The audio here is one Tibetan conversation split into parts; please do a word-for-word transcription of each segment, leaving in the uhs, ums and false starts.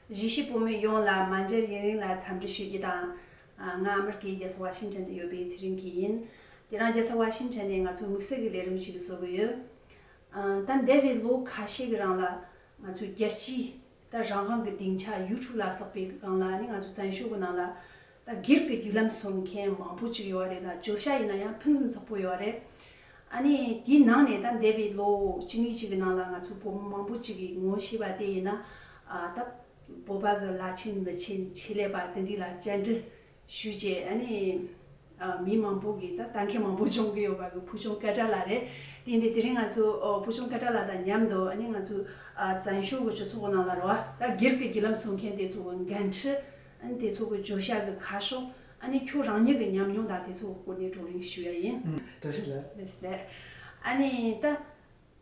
གཞིས་བྱེས་བུད་མེད་ཡོངས་ལ་མ་མཇལ་ཡུན་རིང་ལ་འཚམས་འདྲི་ཞུ་རྒྱུ་དང་། ཨ། ང་ཨ་མི་རི་ཀའི་རྒྱལ་ས་ཝ་ཤིང་ཊོན་དུ་ཡོད་པའི་ཚེ་རིང་སྐྱིད་ཡིན། དེ་རིང་རྒྱལ་ས་ཝ་ཤིང་ཊོན་ནས་ང་ཚོ་དམིགས་བསལ་གྱི་ལས་རིམ་ཞིག་བཟོ་གི་ཡོད། ཨ། ད་འདས་པའི་ལོ་ཁ་ཤས་ཀྱི་རིང་ལ་ང་ཚོའི་རྒྱལ་སྤྱིའི་ད་རང་དབང་གི་སྡིངས་ཆ་ཡུ་ཊུབ་ལ་སོགས་པའི་སྒང་ལ་ནི་ང་ཚོའི་བཙན་བྱོལ་གྱི་ནང་ལ་ད་སྒེར་གྱི་བརྒྱུད་ལམ་བཟོ་མཁན་མང་པོ་ཅིག་ཡོད་རེད་ལ། བརྗོད་བྱ་ཡིན་ན་ཡང་ཕུན་སུམ་ཚོགས་པོ་ཡོད་རེད། ཨ་ནི་དེའི་ནང་ནས་ད་འདས་པའི་ལོ་གཅིག་གཉིས་ཅིག་གི་ནང་ལ་ང་ཚོ་བོད་མི་མང་པོ་ཅིག་གིས་ངོ་ཤེས་པ་དེ་ཡིན་ན། ཨ། ད་བོད་པ་གི་བླ་ཆེན་མི་ཆེན་ཆེད་ལས་པ་དེ་འདྲ་ལ་བཅར་འདྲི་ཞུས་བྱས། ཨ་ནི། ཨ། མི་མང་པོ་གིས་ད་ལྟ་མཁན་མང་པོ་སྦྱོང་གི་ཡོད་པ་གི་ཕུལ་བྱུང་སྐད་གྲགས་ལགས་རེད། དེ་ཡིན་དུས་དེ་རིང་ང་ཚོ། ཨོ། ཕུལ་བྱུང་སྐད་གྲགས་ལགས་དང་མཉམ་དུ། ཨ་ནི་ང་ཚོ། ཨ། བཙན་བྱོལ་གྱི་སྤྱི་ཚོགས་ནང་ལ་རེད་བ། ད་སྒེར་གྱི་བརྒྱུད་ལམ་བཟོ་མཁན་དེ་ཚོ་གི་འགན་འཁྲི། ཨ་ནི་དེ་ཚོ་གི་བརྗོད་བྱ་གི་ཁ་ཕྱོགས། ཨ་ནི་ཁྱོད་རང་ཉིད་ཀྱི་ཉམས་མྱོང་དང་དེ་ཚོ་གི་སྐོར་ནས་བགྲོ་གླེང་ཞུ་ཡ་ཡིན། ཨུམ། བཀྲ་ཤིས་བདེ་ལེགས། བཀྲ་ཤིས་བདེ་ལེགས། ཨ་ནི་ད་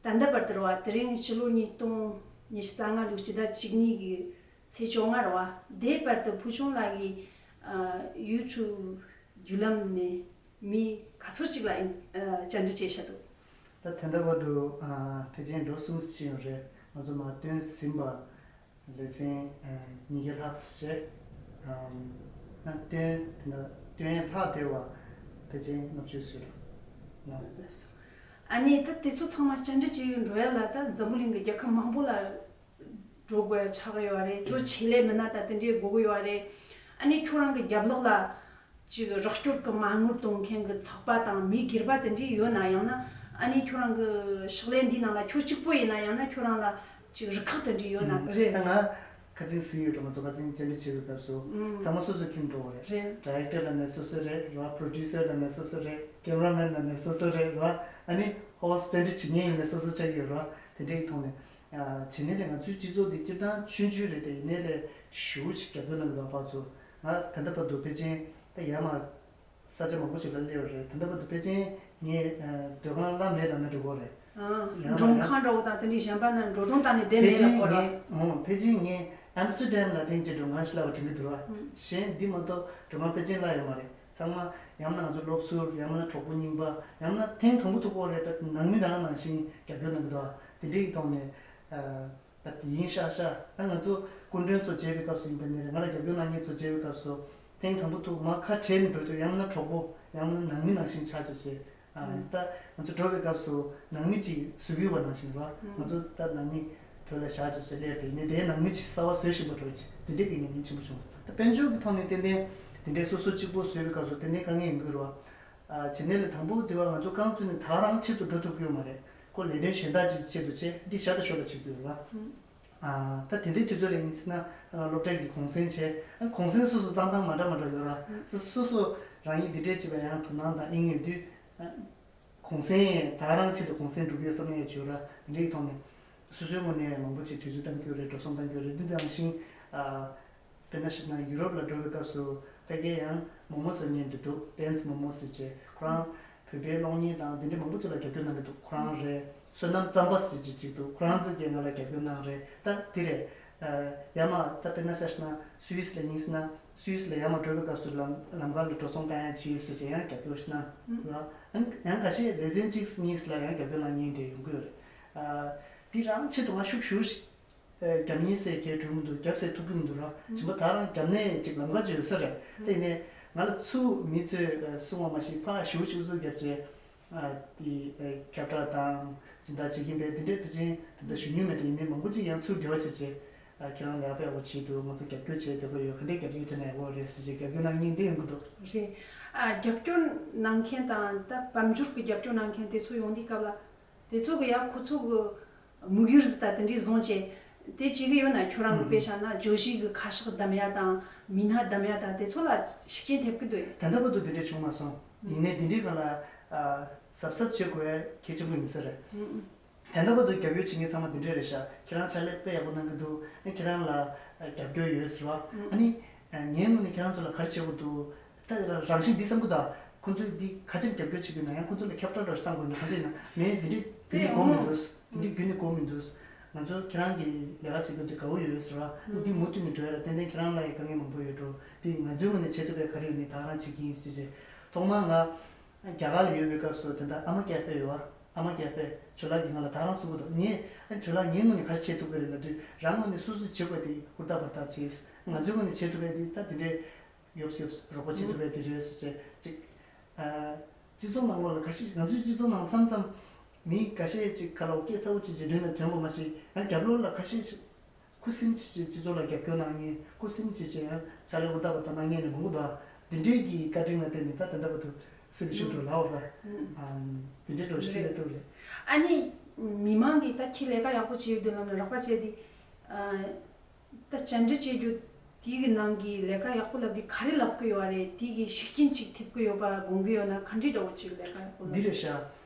ད་ལྟ་བར་དུ་རེད་བ། དེ་རིང་ཕྱི་ལོ་ཉིས་སྟོང་ཉི་ཤུ་རྩ་ལྔ་ལོའི་སྤྱི་ཟླ་བཅུ་གཉིས་ཀྱི་ཚེས་བཅོ་ལྔ་རེད་བ། དེའི་བར་དུ་ཕུལ་བྱུང་ལགས་ཀྱིས། ཨ། ཡུ་ཊུབ་བརྒྱུད་ལམ་ནས་མི་ག་ཚོད་ཅིག་ལ། ཨ། བཅར་འདྲི་བྱས་བཞག་འདུག་ད་ད་ལྟ་བར་དུ། ཨ། ཕལ་ཆེར་འགྲོ་གསུམ་ཙམ་ཡོད་རེད། ང་ཚོ་མར་སྟོན་ཟིན་པ་ལེ་ཚན། ཨ། ཉིས་བརྒྱ་ལྷག་ཙམ་བྱས། ཨ། ན་སྟོན་དེ་འདྲ་སྟོན་ཡས་ལྷག་བསྡད་པ་ཕལ་ཆེར་ལྔ་བཅུ་ཙམ་རེད། ཨ་ནི་ད་དེ་ཚོ་ཚང་མ་བཅར་འདྲི་བྱེད་འགྲོ་ཡ་ལ་ད་འཛམ་བུ་གླིང་གི་རྒྱལ་ཁབ་མང་པོ་ལ་འགྲོ་དགོས་ཡ་ཆགས་ཀྱི་ཡོད་རེད། ཁྱོད་ཆེད་ལས་མི་སྣ་དང་དེ་འདྲའི་དགོས་ཀྱི་ཡོད་རེད། ཨ་ནི་ཁྱོད་རང་གི་རྒྱབ་ལོགས་ལ་ཅིག་རོགས་སྐྱོར་གྱི་མ་དངུལ་གཏོང་མཁན་གྱི་ཚོགས་པ་དང་མི་སྒེར་པ་དེ་འདྲའི་ཡོད་ན། ཡང་ན་ཨ་ནི་ཁྱོད་རང་གི་ཕྱག་ལས་འདིའི་ནང་ལ་ཁྱོད་གཅིག་པོ་ཡིན་ན། ཡང་ན་ཁྱོད་རང་ལ་ཅིག་རུ་ཁག་དེ་འདྲའི་ཡོད་ན། ཨུམ། རེད། ད་ང་ཁ་སང་ཟིན་ཡོད་འགྲོ། ང་ཚོ་ཁ་སང་བཅར་འདྲི་བྱེད་པའི་སྐབས་སུ། ཨུམ། ཚང་མ་སོ་སོ་ཁྱིམ་འགྲོ་བ་རེད། རེད། ཌའི་རེག་ཊར་ལབ་ན་སོ་སོ་རེད། རེད་བ། པོ་རོ་ཌིའུ་སར་ལབ་ན་སོ་སོ་རེད། ཀེམ་ར་མེན་ལབ་ན་སོ་སོ་རེད། རེད་བ། ཨ་ནི་ཧོ་སི་ཊི་བཅར་འདྲི་བྱེད་མཁན་ཡིན་ན་སོ་སོ་ཆགས་ཀྱི་ཡོད་རེད་བ། དེ་འདྲའི་ཐོག་ནས། ཨ། བྱས་ནས་ལས་ང་ཚོའི་སྤྱི་ཚོགས་འདི་སྤྱིར་བཏང་ཆུང་ཆུང་རེད་དེ། ཡིན་ནའི་ལས་ཞེ་པོ་ཅིག་རྒྱབ་སྐྱོར་གནང་གི་འདུག་ཕར་ཚུར། ང་ད་ལྟ་བར་དུ་ཕལ་ཆེར་ད་ཡར་མར་ས་ཆ་མང་པོ་ཞིག་ལ་སླེབས་པ་རེད། ད་ལྟ་བར་དུ་ཕལ་ཆེར་ངས། ཨ། སྡོད་ཁང་གླ་མེད་ལབ་ན་འགྲིག་གི་རེད། ཨ། ཡར་མར་མགྲོན་ཁང་འདྲ་བོ་དང་དེ་འདྲའི་གཞན་པ་ན་འགྲོ་གྲོན་བཏང་ནས་བསྡད་མེད་ལབ་དགོས་རེད། ཕལ་ཆེར་ངས། ཨོ། ཕལ་ཆེར་ངས་ཨམ་སི་ཊར་ཌམ་ལ་ཐེངས་གཅིག་མགྲོན་ཁང་ཞིག་གླ་བ་དྲན་གྱི་འདུག་ར། ཨུ། གཞན་འདི་མ་གཏོགས་མགྲོན་ཁང་ཕལ་ཆེར་གླ་ཡོད་མ་རེད། ཚང་མ་ཡང་ན་ང་ཚོ་སློབ་ཟུར། ཡང་ན་གྲོགས་པོ་རྙིང་པ། ཡང་ན་ཐེངས་དང་པོ་ཐུག་གི་རེད་པས། ནང་མི་རང་ནང་བཞིན་རྒྱབ་སྐྱོར་གནང་གི་འདུག་དེ་འདྲའི་ཐོག་ནས། ཨ། ད་དེ་ཡིན་ཤག་ཤག་ད་ང་ཚོ་སྐུ་མགྲོན་ཚོ་མཇལ་བའི་སྐབས་སུ་ཡིན་པ་ནི་རེད། ང་ལ་རྒྱབ་སྐྱོར་གནང་མཁན་ཚོ་མཇལ་བའི་སྐབས་སུ། ཐེངས་དང་པོ་ཐུག་མར་ཁ་བྲལ་ནས་འགྲོ་དུས་ཡང་ན་གྲོགས་པོ། ཡང་ན་ནང་མི་ནང་བཞིན་ཆགས་བྱས་བྱས། ཨ། ཨུ། ད་ང་ཚོ་འགྲོ་བའི་སྐབས་སུ་ནང་མི་ཅིག་བཟོ་གི་ཡོད་པ་ནང་བཞིན་རེད་བ། ཨུ། ང་ཚོ་ད་ནང་མི་བོད་ལ་བཞག་བྱས་བྱས་སླེབས་པས་ནས། དེའི་ནང་མི་ཅིག་གསར་པ་བཟོ་བཞིན་པ་འདྲ་བོ་ཅིག་དེ་འདྲའི་གི་ཉམས་མྱོང་ཆེན་པོ་བྱུང་སོང་། ད་དཔལ་འབྱོར་གྱི་ཐོག་ནས་ཏན་ཏན་དེ་འདྲའི་སོ་སོ་གཅིག་པོ་བཟོ་བའི་སྐབས་སུ་ཏན་ཏན་དཀའ་ངལ་ཡོང་གི་རེད་བ། ཨ། བྱས་ནས་ལས་དང་པོ་དེ་བ་ང་ཚོ་རྐང་བཙུགས་ནས་ད་རང་ཆེད་དུ་འགྲོ་ཐུབ་ཀྱི་ཡོད་མ་རེད། ཁོ་ལས་དོན་གཞན་དག་ཅིག་ཆེད་དུ་བྱས། འདི་ཤ་སྟག་ཤོས་ལ་བྱེད་ཀྱི་ཡོད་རེད་བ། ཨུ། ཨ། ད་དེ་འདྲའི་དུས་ཚོད་ལ་ཡིན་ཟེར་ན། ཨ། སློབ་གྲྭའི་གི་གུང་སེང་བྱས། ཨ། གུང་སེང་སོ་སོ་བཏང་སྟངས་མ་འདྲ་མ་འདྲ་ཡོད་ར། ཨུ། སོ་སོ་སོ་རང་ཉིད་འདི་འདྲའི་བྱས་པ་ཡང་དོ་སྣང་དང་དབྱིངས་ཡོད་དུས། ཨ། གུང་སེང་ད་རང་ཆེད་དུ་གུང་སེང་སྒྲུབ་ཡོད་བསམ་ཡས་བྱོས་ར། དེ་འདྲའི་ཐོག་ནས་སོ་སོའི་ངོས་ནས་མང་པོ་ཅིག་དུས་ཚོད་གཏང་རྒྱུ་རེད། འགྲོ་སོང་གཏང་རྒྱུ་རེད། འདི་དང་ཤིང་། ཨ། དཔེར་ན་བཤད་ན་ཡུ་རོབ་ལ་འགྲོ་བའི་སྐབས་སུ་ཕ་གིར་ཡང་མོག་མོག་ཟ་མཁན་འདྲ་འདུག་ཏན་སི་མོག་མོག་ཟེར་བྱས། ཁོ་རང་བོད་པའི་གློག་བརྙན་དང་དེ་འདྲའི་མང་པོ་ཅིག་ལ་རྒྱབ་སྐྱོར་གནང་གི་འདུག་ཁོ་རང་རེད། བསོད་ནམས་རྩམ་པ་ཟེར་བྱས་ཅིག་འདུག་ཁོ་རང་ཚོ་གིས་ང་ལ་རྒྱབ་སྐྱོར་གནང་རེད། ད་དེ་རེད། ཨ། ཡར་མར་ད་དཔེར་ན་ཆ་བཞག་ན་སུད་སི་ལ་ཡིན་ཟེར་ན། སུད་སི་ལ་ཡར་མར་འགྲོ་བའི་སྐབས་སུ་ལམ་ལམ་ཁ་ལ་འགྲོ་སོང་བཏང་ཡ་བྱས་ཟེར་བྱས་ཡང་རྒྱབ་སྐྱོར་ཞིག་གནང་། ཨུ། ར། ཨ་ནི་ཡང་ཁ་ཤས་ལེ་ཚན་གཅིག་གཉིས་ལ་ཡང་རྒྱབ་སྐྱོར་གནང་མཁན་འདྲ་ཡོང་གི་ཡོད་རེད། ཨ། འདི་རང་ཆེད་དུ་ང་ཤུགས་ཞུ་ཞིག་ཨ། རྒྱབ་མཁན་ཟེར་མཁན་འགྲོ་མི་འདུག་རྒྱབ་ཟེར་ཐུབ་ཀྱི་མི་འདུག་ར། ཨུ། གཞན་པ་ད་རང་རྒྱབ་ནས་ཅིག་ལམ་ཁ་ཅིག་ཡོད་ས་རེད། ཨུ། དེ་ནས་ང་ལ་ཚུར་མི་ཚོས་གསུང་བ་མ་གཞི་ཕར་ཞུ་ཞུ་ཚུར་རྒྱབ་བྱས། ཨ། དེ། ཨ། ཁྱབ་བསྒྲགས་དང་སྦྱིན་བདག་བྱེད་ཀྱིན་པས། དེ་འདྲའི་ཕལ་ཆེར་ད་ལྟ་ཞུ་མྱོང་མེད་དེ། ཡིན་ནའི་མང་པོ་ཅིག་ཡང་ཚུར་འབྲེལ་བ་བྱས་བྱས། ཨ། ཁྱེད་རང་ལས་ཀ་དཔེ་ཡག་པོ་བྱས་འདུག་ང་ཚོ་རྒྱབ་སྐྱོར་བྱས་བསྡད་ཀྱི་ཡོད། ག་འདྲའི་རྒྱབ་སྐྱོར་བྱས་ན་ཡག་པོ་རེད་ཟེར་བྱས་རྒྱབ་སྐྱོར་གནང་མཁན་འདྲ་ཡོང་གི་འདུག་རེད། ཨ། རྒྱབ་སྐྱོར་གནང་མཁན་དང་ད་དཔལ་འབྱོར་གྱི་རྒྱབ་སྐྱོར་གནང་མཁན་དེ་ཚོ་ཡོང་དུས་སྐབས་ལ། དེ་ཚོ་གི་ཡ་ཁོ་ཚོ་གི་དམིགས་ཡུལ་ཟིག་དང་དེ་འདྲའི་བཟུང་བྱས་དེ་བྱེད་ཀྱི་ཡོད་ན། ཁྱོད་རང་གི། ཨུ། དཔེ་བཞག་ན་བརྗོད་གཞི་གི་ཁ་ཕྱོགས་བདམས་ཡ་དང་མི་སྣ་བདམས་ཡ་དང་དེ་ཚོ་ལ་ཤུགས་རྐྱེན་ཐེབས་ཀྱི་འདུག་ད་ལྟ་བར་དུ་དེ་འདྲ་བྱུང་མ་སོང་། ཨུ། ཡིན་ནའི་དེ་འདྲའི་སྒང་ལ། ཨ། གཟབ་གཟབ་བྱེད་དགོས་གལ་ཆེན་པོ་ཡིན་ས་རེད། ཨུ། ཨུ། ད་ལྟ་བར་དུ་རྒྱབ་སྐྱོར་བྱེད་མཁན་ཚང་མ་དེ་འདྲ་རེད་ཤག་ཁྱེད་རང་ཕྱག་ལས་དཔེ་ཡག་པོ་གནང་གི་འདུག་ཨ། ཁྱེད་རང་ལ། ཨ། རྒྱབ་སྐྱོར་ཡོད་ཟེར་བ། ཨུ། ཨ་ནི། ཨ། ངའི་ངོས་ནས་ཁྱེད་རང་ཚོ་ལ་ག་རེ་བྱེད་དགོས་འདུག་ད་རང་བཞིན་འདི་བསམ་གི་འདུག་ཁོ་ཚོས་འདི་ག་ཅིག་རྒྱབ་སྐྱོར་བྱེད་དགོས་ན་ཡང་ཁོ་ཚོ་ལ་ཁྱབ་བསྒྲགས་འདྲ་བཏང་དགོས་ན། ག་འདྲ་ཡིན་ན་ངས་འདི་འདྲས་འདི་འདྲས་དགོས་མི་འདུག་འདི་འདྲས་བརྒྱུད་ནས་དགོས་མི་འདུག་ང་ཚོ་ཁྱེད་རང་གི་ལས་ཀ་བྱེད་སྐབས་འདི་དགའ་བོ་ཡོད་ཟེར་བ། ཨ། འདི་མུ་མཐུད་ནས་འགྲོ་ཡ་ལ་ཏན་ཏན་ཁྱེད་རང་ལ་ཡང་དཀའ་ངལ་མང་པོ་ཡོད་འགྲོ། འདི་ང་ཚོའི་ངོས་ནས་བྱེད་ཐུབ་པའི་ག་རེ་ཡོད་ནི་ད་རང་བྱེད་ཀྱི་ཡིན་ཟེར་བྱས། ཐོག་མར་ང་རྒྱ་གར་ལ་ཡོད་པའི་སྐབས་སུ་དེ་འདྲ་ཨ་མ་ཀེ་ཧྥེ་ཡོད་བ། ཨ་མ་རྒྱལ་པོས་ཇོ་ལགས་ཀྱི་ང་ལ་ད་རང་གསུང་གི་འདུག་ངས་ཨ་ཇོ་ལགས་ངའི་ངོས་ནས་ག་རེ་བྱེད་ཐུབ་ཀྱི་རེད་ལབ་དུས། རང་ངོས་ནས་སོ་སོས་བྱེད་དགོས་དེ་ཧུར་ཐག་འབད་ཐག་བྱས། ང་ཚོའི་ངོས་ནས་བྱེད་ཐུབ་པ་དེ་ད་དེ་འདྲས་ཡོབ་ཡོབ་རོགས་པ་བྱེད་ཐུབ་པ་དེ་རེད་ཟེར་བྱས་ཅིག་ཨ། སྤྱི་ཚོགས་ནང་ལོགས་ལ་ཁ་ཤས། ང་ཚོའི་སྤྱི་ཚོགས་ནང་མཚམས་མཚམས་མི་ཁ་ཤས་ཅིག་ཁ་ལ་སྐད་ཚ་བོ་ཅིག་བྱེད་དུས་ན་དོན་གོ་མ་ཤེས། ཡང་རྒྱབ་ལོགས་ལ་ཁ་ཤས་ཤིག་ཁུ་སིམ་ཅིག་བྱས་སྤྱི་ཚོགས་ལ་རྒྱབ་སྐྱོར་གནང་མཁན། ཁུ་སིམ་ཅིག་བྱས་ཡང་ཕྱག་ལས་ཧུར་ཐག་པ་ད་གནང་མཁན་ནི་མང་པོ་འདུག་དེ་འདྲའི་གི་བཀའ་དྲིན་ལ་བརྟེན་ནས་ད་ད་ལྟ་བར་དུ་སེམས་ཤུགས་འགྲོ་ལ་འོ་ར། ཨམ། དེ་འདྲའི་འགྲོ་ཤེས་ལས་ཐུབ་རེད། ཨ་ནི་མི་མང་གིས་ད་ཁྱེད་ལས་ཀ་ཡག་པོ་བྱས་ཡོད་དུས་ལབ་ནས་རོགས་པ་བྱས་ཏེ། ཨ། ད་བཅར་འདྲི་བྱེད་རྒྱུ་དེའི་གི་ནང་གི་ལས་ཀ་ཡག་པོ་ལབ་དེ་ག་རེ་ལབ་གི་ཡོད་རེད། དེའི་གི་ཤུགས་རྐྱེན་ཅིག་ཐེབས་གི་ཡོད་པ་དགོངས་གི་ཡོད་ན་ག་འདྲའི་འདྲ་བོ་ཅིག་ལས་ཀ་ཡག་པོ་ལབ། འདི་རེད་ཤག་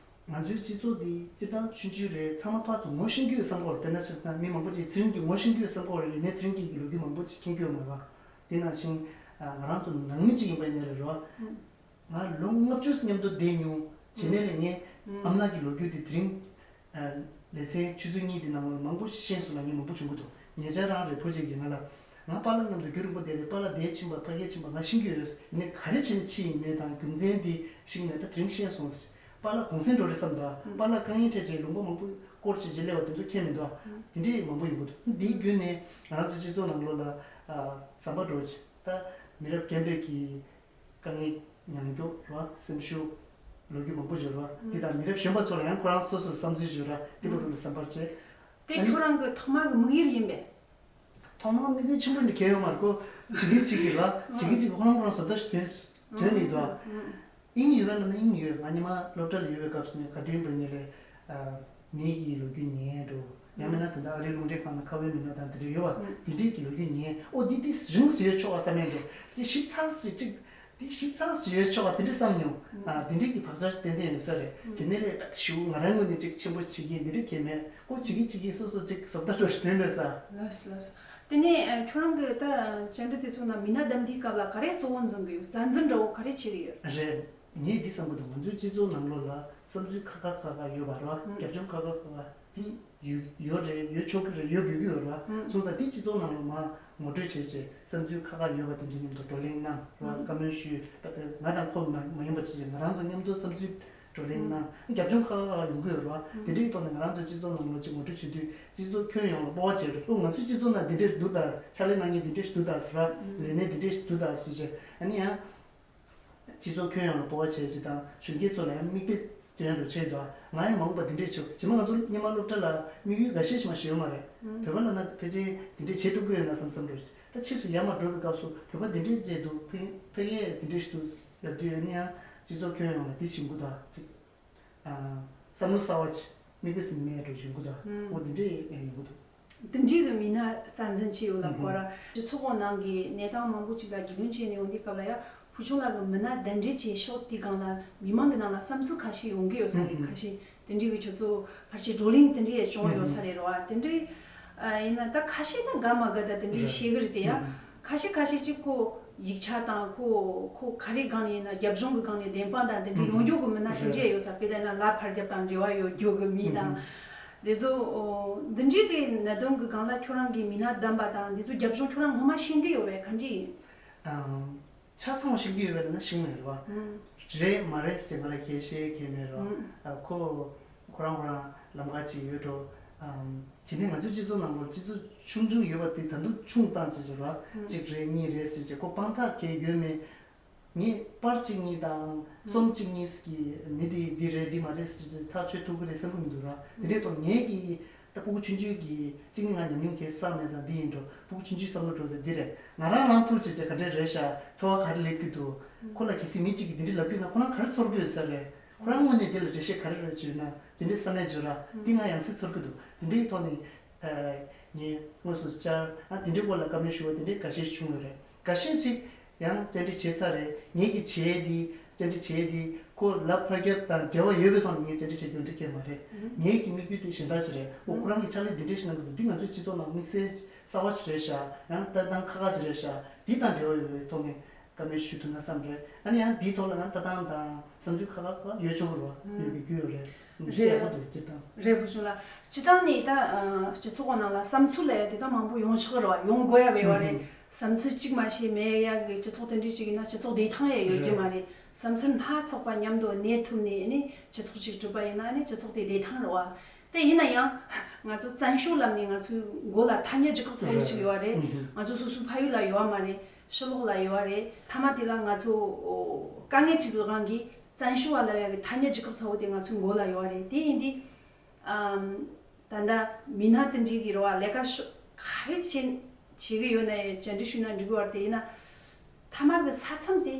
ང་ཚོའི་སྤྱི་ཚོགས་འདི་སྤྱིར་བཏང་ཆུང་ཆུང་རེད། ཚང་མ་ཕར་ཚུར་ངོ་ཤེས་ཀྱི་ཡོད་བསམ་གི་ཡོད་རེད། དཔེར་ན་ཆ་བཞག་ན་མི་མང་པོ་ཅིག་ཚེ་རིང་གིས་ངོ་ཤེས་ཀྱི་ཡོད་བསམ་གི་ཡོད་རེད། ཡིན་ནའི་ཚེ་རིང་གིས་ལོ་རྒྱུས་མང་པོ་ཅིག་མཁྱེན་གྱི་ཡོད་མ་རེད་བ། དེ་ནང་བཞིན་ང་རང་ཚོ་ནང་མི་ཅིག་ཡིན་པ་ཡིན་ན་རེད་བ། ང་ལོ་ལྔ་བཅུ་མཉམ་དུ་བསྡད་མྱོང་། བྱས་ནས་ལས་ངའི་ཨམ་ལགས་ཀྱི་ལོ་རྒྱུས་དེ་དེ་རིང་ལེ་ཚན་ཆུ་ཚོད་གཉིས་དེ་ནང་ལ་མང་པོ་ཤེས་སོང་ལབ་མཁན་མང་པོ་བྱུང་གི་འདུག་ཉེ་ཆར་རང་རེ་བུ་གཅིག་གིས་ང་ལ། ང་པཱ་ལགས་མཉམ་དུ་རྒྱུན་རིང་པོ་བསྡད་རེད། པཱ་ལགས་འདིར་ཕྱིན་པ་ཕ་གིར་ཕྱིན་པ་ང་ཤེས་ཀྱི་ཡོད། ཡིན་ནའི་ག་རེ་བྱས་ནས་ཕྱིན་ཡིན་མིན་དང་རྒྱུ་མཚན་དེ་ཤེས་ཀྱི་མེད། ད་དེ་རིང་ཤེས་སོང་ཟེར། པཱ་ལགས་གུང་སེང་འགྲོ་རེད་བསམ་འདུག་པཱ་ལགས་དཀའ་ངལ་འཕྲད་བྱས་ལུང་པ་མང་པོ་སྐོར་བྱས་བྱས་སླེབས་པ་དེ་ཚོ་མཁྱེན་མི་འདུག་དེ་འདྲས་མང་པོ་ཡོང་གི་འདུག་དེའི་བརྒྱུད་ནས་ང་རང་ཚོ་སྤྱི་ཚོགས་ནང་ལོགས་ལ་ཟམ་པ་འགྲོ་བྱས། ད་མི་རབས་རྒན་པའི་གི་དཀའ་ངལ་མྱོང་རྒྱུ་རེད་བ། སེམས་ཤུགས་ལོ་རྒྱུས་མང་པོ་ཡོད་རེད་བ། འདི་དང་མི་རབས་གཞོན་པ་ཚོ་ལ་ཡང་ཁོ་རང་སོ་སོའི་བསམ་ཚུལ་ཡོད་རེད། འདི་བར་དུ་ལ་བསམ་པར་བྱེད། དེ་ཁྱོད་རང་གི་ཐོག་མ་གི་དམིགས་ཡུལ་ཡིན་པས། ཐོག་མ་དམིགས་ཡུལ་ཆེན་པོ་འདི་གལ་ཡོད་མ་རེད་ཀོ། བྱེད་ཀྱི་བྱེད་ཀྱི་རེད་བ། བྱེད་ཀྱི་བྱེད་ཀྱི་ཁོ་རང་ཁོ་རང་བཟོ་ལྟ་ཞིག་དོན་དོན་ལས་འདུག་བ། དབྱིངས་ཡོད་པ་ལ་ནི་དབྱིངས་ཡོད། ང་ཉི་མ་སློབ་གྲྭ་ལ་ཡོད་པའི་སྐབས་སུ་ནས་ག་དུས་ཡིན་པ་ཉིད་ལས། མིའི་གི་ལོ་རྒྱུས་ཉན་འགྲོ། ཡང་མིན་ན་ད་ལྟ་ཨ་རིའི་རླུང་འཕྲིན་ཁང་ནང་ཁ་བའི་མི་སྣ་དང་དེ་འདྲ་ཡོད་པ། དེ་འདྲས་ཀྱི་ལོ་རྒྱུས་ཉན། ཨོ་འདི་འདི་རིང་སུ་ཡོད་ཆོག་པ་བསམ་ཡས་འགྲོ། དེ་ཞིབ་ཚགས་སུ་ཅིག་དེ་ཞིབ་ཚགས་སུ་ཡོད་ཆོག་པ་དེ་འདྲས་བསམ་མྱོང་། ཨ་དེ་འདྲས་ཀྱི་བག་ཆགས་ཏན་ཏན་ཡོད་ས་རེད། དེ་ནས་ལས་ད་ཞུ་ང་རང་ངོས་ནས་ཅིག་ཆེན་པོ་བྱེད་ཀྱི་འདི་འདྲས་གལ་མེད། ཨོ་བྱེད་ཀྱི་བྱེད་ཀྱི་སོ་སོ་ཅིག་བཟོ་ལྟ་འགྲོ་ཞིག་དོན་ལས་ས། ལགས་སོ་ལགས་སོ། དེ་ནས་ཁྱོད་རང་གི་ད་བཅར་འདྲི་དེ་ཚོ་ནང་མི་སྣ་བདམས་དུས་སྐབས་ལ་ག་རེ་གཙོ་བོ་འཛིན་གི་ཡོད། རྩ་འཛིན་འདྲ་བོ་ག་རེ་བྱེད་གི་ཡོད། རེད། ངས་འདི་བསམ་གི་འདུག་ང་ཚོའི་སྤྱི་ཚོགས་ནང་ལོགས་ལ་བསམ་ཚུལ་ཁག་ཁག་ཁག་ཁག་ཡོད་པ་རེད་བ། རྒྱབ་ལྗོངས་ཁག་ཁག་ཁག་ཁག་འདི་ཡོད་ཡོད་རེད། ཡོད་ཆོག་གི་རེད། ཡོད་དགོས་ཀྱི་ཡོད་རེད་བ། སོང་ཙང་འདི་སྤྱི་ཚོགས་ནང་ལ་མར་ངོ་སྤྲོད་བྱས་བྱས་བསམ་ཚུལ་ཁག་ཁག་ཡོད་པ་དེ་ཚོ་མཉམ་དུ་བགྲོ་གླེང་གནང་རེད་བ། བཀའ་མོལ་ཞུས། ད་ལྟ་ང་དང་ཁོ་མ་མ་ཡིན་པ་བྱས་བྱས་ང་རང་ཚོ་མཉམ་དུ་བསམ་ཚུལ་བགྲོ་གླེང་གནང་། རྒྱབ་ལྗོངས་ཁག་ཁག་ཁག་ཡོང་གི་ཡོད་རེད་བ། དེ་འདྲའི་ཐོག་ནས་ང་རང་ཚོ་སྤྱི་ཚོགས་ནང་ལོགས་ཅིག་ངོ་སྤྲོད་བྱེད་དུས་སྤྱི་ཚོགས་ཁྱོན་ཡོངས་ལ་སྤོབས་པ་བྱས་རེད། ཨོ་ང་ཚོའི་སྤྱི་ཚོགས་ནང་འདི་འདྲས་འདུག་ད། ཕྱག་ལས་གནང་མཁན་འདི་འདྲས་འདུག་ད་ཟེར་བ། ལས་གནས་འདི་འདྲས་འདུག་ད་ཟེར་བྱས། ཨ་ནི་ཡང་སྤྱི་ཚོགས་ཁྱོན་ཡོངས་ལ་སྤོབས་པ་བྱས་ཅིག་དང་གཞོན་སྐྱེས་ཚོ་ལ་ཡང་མིག་དཔེ་སྟོན་རོགས་བྱས་འདུག་ང་ཡང་མ་འོངས་པ་འདི་འདྲས་བྱེད། རྗེས་མ་ང་ཚོ་སྔོན་མ་སློབ་གྲྭ་ལ་དམིགས་ཡུལ་འགའ་ཤས་ཤིག་མ་ཞིག་ཡོད་མ་རེད། བོད་པ་ལབ་ན་ཕལ་ཆེར་འདི་འདྲས་བྱེད་ཐུབ་ཀྱི་ཡོད་ན་བསམ་བསམ་རོགས། ད་ཕྱིས་སུ་ཡར་མར་འགྲོ་བའི་སྐབས་སུ་བོད་པ་འདི་འདྲས་བྱས་འདུག་ཕ་ཕ་གིར་འདི་འདྲས་ཤིག་འདུག་ལབ་དུས་ཨ་ནི་ཡང་སྤྱི་ཚོགས་ཁྱོན་ཡོངས་ལ་འདི་བྱེད་དགོས་ད་ཅིག་བསམ་བློ་གསར་བ་ཅིག་དམིགས་བསལ་མེད་འགྲོ་བཞིན་གྱི་འདུག་འོ་འདི་འདྲས་ཡིན་གྱི་འདུག་དེ་འདྲའི་གི་མི་སྣ་རྩ་འཛིན་བྱས་ཡོད་ལ་ཁོ་ར་སྤྱི་ཚོགས་ནང་གི་གནས་སྟངས་མང་པོ་ཅིག་ལ་རྒྱུས་ལོན་བྱས་ནས་ཡོང་དུས་སྐབས་ལ་ཡ་བུ་ཆུང་ལགས་ཀྱི་མི་སྣ་གདན་འདྲེན་བྱས་ཤོག་དེའི་སྒང་ལ་མི་མང་གི་ནང་ལ་བསམ་ཚུལ་ཁ་ཤས་ཡོང་གི་ཡོད་ས་རེད། ཁ་ཤས་དེ་འདྲའི་གི་ཁྱོད་ཚོ་ཕལ་ཆེར་བགྲོ་གླེང་དེ་འདྲའི་ཡ་བྱུང་ཡོད་ས་རེད་ར་བ། དེ་འདྲའི་ཡིན་ན་ད་ཁ་ཤས་ད་དགའ་མ་དགའ་ད་དེ་འདྲའི་བཤད་གི་རེད་དེ་ཡ། ཁ་ཤས་ཁ་ཤས་ཅིག་ཁོ་ཡིག་ཆ་དང་ཁོ་ཁོ་ག་རེ་སྒང་ནས་ཡིན་ན་རྒྱབ་ལྗོངས་ཀྱི་སྒང་ནས་བདེན་དཔང་དང་དེ་འདྲའི་ཡོང་རྒྱུ་གི་མི་སྣ་དེ་འདྲའི་ཡོད་ས། དཔེ་ལབ་ན་ལ་ཕར་རྒྱབ་དང་འབྲེལ་བ་ཡོད་རྒྱུ་གི་མི་དང་། དེ་ཚོ་འདི་འདྲའི་གི་གནད་དོན་གྱི་སྒང་ལ་ཁྱོད་རང་གིས་མི་སྣ་བདམས་པ་དང་དེ་ཚོ་རྒྱབ་ལྗོངས་ཁྱོད་རང་ངོ་མ་ཤེས་ཀྱི་ཡོད་པས་ག་འདྲ་ཡིན། ཆ་ཚང་བ་ཤེས་ཀྱི་ཡོད་པས་ན་ཤེས་མེད་རེད་བ། རེད་མ་རེད་ཟེར་ང་ལ་ཁྱེད་བཤད་མཁན་མེད་རེད་བ། ཁོ་ཁོ་རང་ཁོ་རང་ལམ་ཁ་ཅིག་ཡོད་འགྲོ། དེ་ནས་ང་ཚོའི་སྤྱི་ཚོགས་ནང་ལོགས་སྤྱི་ཚོགས་ཆུང་ཆུང་ཡོད་པ་དེ་ད་དུང་ཆུང་བཏང་ཅིག་བྱེད་ར། གཅིག་རེད་གཉིས་རེད་ཟེར་གྱི་ཁོ་དཔང་རྟགས་གས་ཡོད་མེད། ངས་པར་གཅིག་གཉིས་དང་རྩོམ་གཅིག་གཉིས་ཀྱིས་མི་དེ་འདི་རེད་འདི་མ་རེད་ཟེར་གྱི་ཐག་ཆོད་ཐུབ་ཀྱི་རེད་བསམ་གྱི་མི་འདུག་ར། དེ་འདྲའི་ཐོག་ངས་ཀྱི་ད་སྤུ་གུ་ཆུང་ཆུང་གིས་གཅིག་ནི་ང་ཉམས་མྱོང་གས་བསགས་མེད་ཙང་འདི་ཡིན་འགྲོ། སྤུ་གུ་ཆུང་ཆུང་བསམ་བློ་འགྲོ་ཚེ་འདི་རེད། ང་རང་རང་ཐུག་བྱས་བྱས་ག་འདྲས་རེད་ཤག་འཚོ་བ་ག་རེ་སླེབས་ཀྱི་འདུག་ཁོ་ལ་གལ་སྲིད་མི་གཅིག་གིས་འདི་འདྲས་ལབ་ཀྱི་ཡོད་ན་ཁོ་རང་ག་རེ་ཚོར་གྱི་ཡོད་ས་རེད། ཁོ་རང་ངོས་ནས་འདི་ལ་འགྲེལ་བཤད་ག་རེ་རེད་བྱས་ན་འདི་འདྲའི་བསམ་ཡས་བྱོས་ར། འདི་ང་ཡང་སེ་ཚོར་གྱི་འདུག་དེ་འདྲའི་ཐོག་ནས། ངས་དངོས་སུ་བཅར་ཨ་དེ་འདྲའི་སྐོར་ལ་བཀའ་མོལ་ཞུ་བ་དེ་འདྲའི་འགའ་ཤས་བྱུང་ཡོད་རེད། འགའ་ཤས་ཅིག་ཡང་བཅར་འདྲི་བྱས་ཚར་རེད། ངེད་ཀྱིས་བྱས་དེ་བཅར་འདྲི་བྱས་དེ་ཁོ་ལབ་ཕར་རྒྱབ་དང་འབྲེལ་བ་ཡོད་པའི་ཐོག་ནས་ངས་བཅར་འདྲི་བྱེད་རྒྱུ་འདྲ་སྐད་མ་རེད། ངེད་ཀྱི་དམིགས་ཡུལ་དེ་གཞན་དག་ཞིག་རེད། ཨོ་ཁོ་རང་གིས་ཕྱག་ལས་འདི་འདྲའི་ཞིག་གནང་གི་འདུག་འདི་ང་ཚོའི་སྤྱི་ཚོགས་ནང་དམིགས་བསལ་གསར་བ་ཞིག་རེད་ཤག་ཡང་ལྟ་སྟངས་ཁག་ཁག་ཅིག་རེད་ཤག་འདི་དང་འབྲེལ་བ་ཡོད་པའི་ཐོག་ནས་བཀའ་མོལ་ཞུ་ཐུབ་ན་བསམ་རེད། ཨ་ནི་ཡང་འདིའི་ཐོག་ལ་ཡང་ལྟ་སྟངས་དང་། བསམ་ཚུལ་ཁག་ཁག་ཡོད་ཆོག་གི་རེད་བ། ཡོད་དགོས་ཀྱི་ཡོད་རེད། རེད། ཡག་པོ་འདུག་སྤྱིར་བཏང་། རེད་བུ་ཆུང་ལགས། སྤྱིར་བཏང་ནས་ད་སྤྱི་ཚོགས་ནང་ལ་བསམ་ཚུལ་ལབ་ཡ་དེ་ད་མང་པོ་ཡོང་ཆོག་གི་རེད་བ། ཡོང་དགོས་ཡག་གི་ཡོད་རེད། བསམ་ཚུལ་གཅིག་མ་ཤེས་མེད་ཡག་གི་སྤྱི་ཚོགས་དེ་འདྲ་ཞིག་ཡིན་ན་སྤྱི་ཚོགས་བདེ་ཐང་ཡང་ཡོད་རྒྱུ་མ་རེད། བསམ་ཚུལ་སྣ་ཚོགས་པ་མཉམ་དུ་གནས་ཐུབ་ནས་ནི་སྤྱི་ཚོགས་ཅིག་གྲུབ་པ་ཡིན་ན་ནི་སྤྱི་ཚོགས་དེ་བདེ་ཐང་རེད་བ། དེ་ཡིན་ན་ཡང་ང་ཚོ་བཙན་བྱོལ་ལབ་ནས་ང་ཚོའི་མགོ་ལ་ཐ་སྙད་རྒྱག་ཁག་ཚ་བོ་ཅིག་ཡོད་པ་རེད། ང་ཚོ་སོ་སོའི་ཕ་ཡུལ་ལ་ཡོད་པ་མ་རེད། ཕྱི་ལོགས་ལ་ཡོད་པ་རེད། མཐའ་མ་དེ་ལ་ང་ཚོ་དཀའ་ངལ་ཅིག་གི་དབང་གིས་བཙན་བྱོལ་བ་ལབ་ཡ་གི་ཐ་སྙད་རྒྱག་ཁག་ཚ་བོ་དེ་ང་ཚོའི་མགོ་ལ་ཡོད་པ་རེད། དེ་ཡིན་དུས། ཨམ། ད་ལྟ་མི་སྣ་དེ་འདྲའི་གི་རེད་བ། ལས་ཀ་ཤོ་ག་རེ་བྱེད་བྱེད་གི་ཡོད་ན་ཡང་བཅར་འདྲི་ཞུས་ན་འགྲིག་གི་བར་དེ་ཡིན་ན། མཐའ་མ་གི་ས་མཚམས་དེ་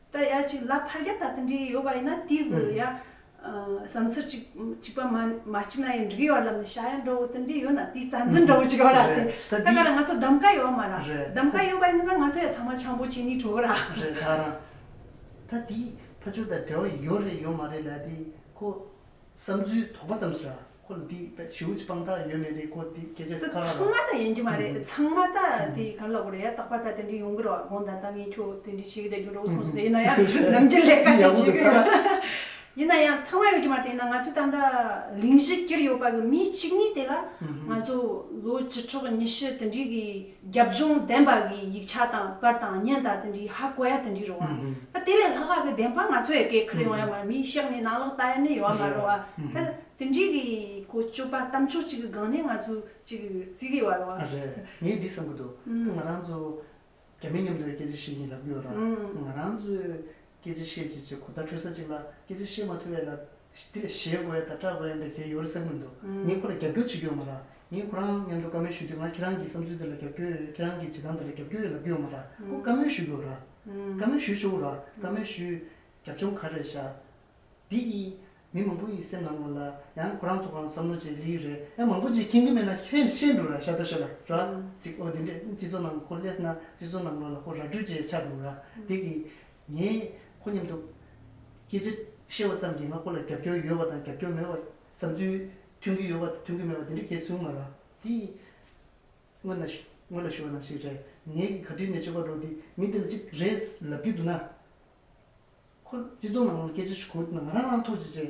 ད་ཡ་ཅིག་ལ་ཕར་རྒྱབ་ད་དེ་འདྲའི་ཡོད་པ་ཡིན་ན་དེ་ཟིག་ཡ། ཨ། བསམ་ཚུལ་གཅིག་གཅིག་པ་མ་མ་གཅིག་ན་ཡང་འགྲིག་གི་ཡོད་ལབ་ནས་བཤད་ཡ་འདྲ་བོ་དེ་འདྲའི་ཡོད་ན་དེ་རྩ་འཛིན་འདྲ་བོ་ཅིག་ཡོད་ར། དེ་ད་ག་ར་ང་ཚོ་གདམ་ག་ཡོད་མ་ར། གདམ་ག་ཡོད་པ་ཡིན་ན་ང་ཚོ་ཡ་ཚང་མ་འཆམ་པོ་བྱེད་ནི་འགྲོ་གི་ར། རེད། ད་རང་ད་དེ་ཕར་ཕྱོགས་དང་འབྲེལ་བ་ཡོད་རེད་ཡོད་མ་རེད་ལབ་དེ་ཁོ། བསམ་ཚུལ་དོགས་པ་ཙམ་ཞིག་ར། ཁོ་ལ་འདི་ཞེ་པོ་ཅིག་དཔང་རྟགས་ཡོད་མེད་དེ་ཁོ་འདི་སྐད་ཆ་ད་ཁ་ཚང་མ་ད་ཡིན་གྱི་མ་རེད། ཚང་མ་ད་དེ་ག་ལ་གོ་རེད་ཡ། རྟག་པ་ད་དེ་འདྲ་ཡོང་གི་རེད་བ། དགོངས་དག་ད་ངས་ཁྱོད་དེ་འདྲ་བྱེད་ཀྱི་ད་རྒྱུ་འགྲོ་མཐོང་སོང་། དེ་ཡིན་ན་ཡང་ནམ་རྒྱུན་ལས་ཀ་དེ་བྱེད་ཀྱི་ཡོད། ཡིན་ན་ཡང་ཚང་མ་ཡོད་ཀྱི་མ་རེད། ཡིན་ན་ང་ཚོས་ད་ལྟ་གླེང་གཞི་གྱུར་ཡོད་པ་གི་མི་གཅིག་གཉིས་དེ་ལ་ང་ཚོ་ལོ་བཅུ་ཕྲག་ཉི་ཤུ་དེ་འདྲའི་གི་རྒྱབ་ལྗོངས་ལྡན་པ་གི་ཡིག་ཆ་དང་པར་དང་བརྙན་དང་དེ་འདྲའི་ཧ་གོ་ཡ་དེ་འདྲའི་རེད་བ། ད་དེ་ལས་ལྷག་ག་གི་བདེན་པ་ང་ཚོ་ཡ་གས་ཁུར་ཡོང་ཡ་མ་རེད། མིའི་ཤག་ནས་ནང་ལོགས་ལྟ་ཡ་ནི་ཡོད་བ་མ་རེད་བ། ད་དེ་འདྲའི་གི་གོ་སྤྱོད་པ་གཏམ་སྤྱོད་ཅིག་གི་སྒང་ནས་ང་ཚོ་ཅིག་རྩིས་གི་ཡོད་བ་རེད་བ། རེད། ངས་འདི་བསམ་གི་འདུག་ང་རང་ཚོ་རྒྱ་མི་མཉམ་དུ་སྐད་ཆ་བཤད་ཀྱིན་ལབ་ཀྱི་ཡོད་ར། ང་རང་ཚོས་སྐད་ཆ་བཤད་བྱེད་བྱེད་གོ་བརྡ་འཕྲོད་ས་ཅིག་ལ་སྐད་ཆ་བཤད་མ་ཐུབ་པས་ལ། དེ་ལ་ཞེད་དགོས་ཡ་དང་སྐྲག་དགོས་ཡ་འདྲ་གལ་ཡོད་རེད་བསམ་གྱི་མི་འདུག་ངས་ཁོ་ལ་རྒྱབ་སྐྱོར་བྱེད་ཀྱི་ཡོད་མ་རེད། ངས་ཁོ་རང་མཉམ་དུ་བཀའ་མོལ་ཞུ་དུས་ང་ཁྱེད་རང་གི་བསམ་ཚུལ་དེ་ལ་རྒྱབ་སྐྱོར་ཡོད། ཁྱེད་རང་གི་བྱེད་སྟངས་དེ་ལ་རྒྱབ་སྐྱོར་ཡོད་ལབ་ཀྱི་ཡོད་མ་རེད། ཁོ་བཀའ་མོལ་ཞུ་གི་ཡོད་རེད། བཀའ་མོལ་ཞུ་ཆོག་གི་རེད། བཀའ་མོལ་ཞུ། རྒྱབ་ལྗོངས་ག་རེ་བཞག་འདི་གིས་མི་མང་པོ་ཡི་སེམས་ནང་ལོགས་ལ་ཡང་ཁོ་རང་ཚོ་གང་བསམ་བློ་ཅིག་ལི་རེད། ཡང་མང་པོ་ཅིག་མཁྱེན་གྱི་མེད་ན་ཤེས་ཤེས་འགྲོ་ར། ཤ་སྟག་ཤོད་ལ་ར་ཅིག་ཨོ་འདི་འདྲས་སྤྱི་ཚོགས་ནང་ཁོ་སླེབས་ན་སྤྱི་ཚོགས་ནང་ལོགས་ལ་ཁོ་ར་སྤྲོད་ཅིག་ཆགས་འགྲོ་ར། འདི་གིས་ངས་ཁོ་མཉམ་དུ་སྐད་ཆ་བཤད་པ་ཙམ་གྱིས་ང་ཁོ་ལ་རྒྱབ་སྐྱོར་ཡོད་པ་དང་རྒྱབ་སྐྱོར་མེད་པ། བསམ་ཚུལ་མཐུན་གྱི་ཡོད་པ་དང་མཐུན་གྱི་མེད་པ་འདི་འདྲས་གས་གསུངས་མ་ར། འདི་སྔོན་ལ་ཞུ་སྔོན་ལ་ཞུ་བ་ནང་བཞིན་རེད། ངས་ག་དུས་ནས་སྤྱོད་པ་འགྲོ་འདི་མི་དེ་ལ་ཅིག་རེད་ལབ་ཀྱི་འདུག་ན། ཁོ་སྤྱི་ཚོགས་ནང་ལ་སྐད་ཆ་ཞིག་གོ་ན་ང་རང་རང་ཐོག་ཅིག་ཅིག་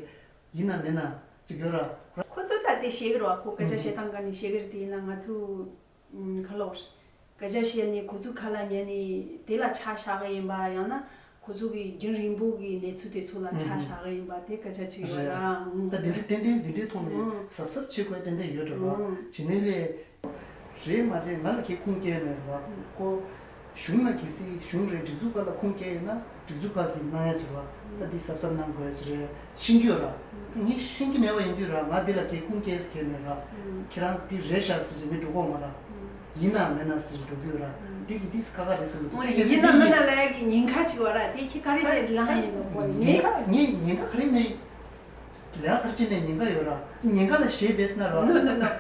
ཡིན་ན་མེད་ན་ཅིག་ཡོད་ར། ཁོ་ཚོས་ད་དེ་བཤད་གི་རེད་བ། ཁོ་སྐད་ཆ་བཤད་སྟངས་ག་ནས་བཤད་གི་རེད། དེ་ཡིན་ན་ང་ཚོ་ཁ་ལོ་སྐད་ཆ་བཤད་ནས་ཁོ་ཚོའི་ཁ་ལ་ཉན་ནས་དེ་ལ་ཆ་བཞག་གི་ཡིན་པ། ཡང་ན་ཁོ་ཚོ་གི་རྒྱུན་རིང་པོ་གི་གནས་ཚུལ་དེ་ཚོ་ལ་ཆ་བཞག་གི་ཡིན་པ་དེ་སྐད་ཆ་ཅིག་ཡོད་ར། ད་འདི་འདྲའི་ཏན་ཏན་འདི་འདྲའི་ཐོག་ནས་གཟབ་གཟབ་བྱེད་དགོས་ཏན་ཏན་ཡོད་འགྲོ་ར། བྱེད་ནས་ལས། རེད་མ་རེད་ང་ལ་ཁྱེད་ཁུངས་སྐྱེལ་མེད་ར། ཁོ་གཞུང་ལ་གལ་སྲིད་གཞུང་རེད་སྒྲིག་འཛུགས་ཁག་ལ་ཁུངས་སྐྱེལ་ཡོད་ན་སྒྲིག་འཛུགས་ཁག་གིས་གནང་ཡ་ཅིག་ར། ད་འདི་གཟབ་གཟབ་གནང་དགོས་ཡ་ཅིག་རེད་ཤེས་ཀྱི་ཡོད་ར། ངས་ཤེས་ཀྱི་མེད་པ་ཡིན་དུས་ར་ང་འདི་ལ་ཁྱེད་ཁུངས་སྐྱེལ་ཟེར་མཁན་མེད་ར། ཁྱེད་རང་འདི་རེད་ཤག་ཟེར་ཅིག་མི་འགྲོ་གོ་མ་ར། ཡིན་ན་མེད་ན་ཟེར་ཅིག་འགྲོ་གི་ཡོད་ར། འདི་གི་འདི་ཁ་ཁ་རེད་ཟེར་གི་འདུག་ཡིན་ན་མིན་ན་ལ་ཡ་གི་ཉེན་ཁ་ཅིག་ཡོད་ར། དེ་ཁྱེད་ག་རེ་བྱེད་ལང་ཡིན་ནོ་ཉེན་ཁ་ངས་ཉེན་ཁ་ག་རེ་ནས། ལས་ཀ་ཕར་ཕྱིན་ནས་ཉེན་ཁ་ཡོད་ར། ཉེན་ཁ་ལ་ཞེད་བསྡད་ཟེར་ན་ར། ནོ་ནོ་ནོ།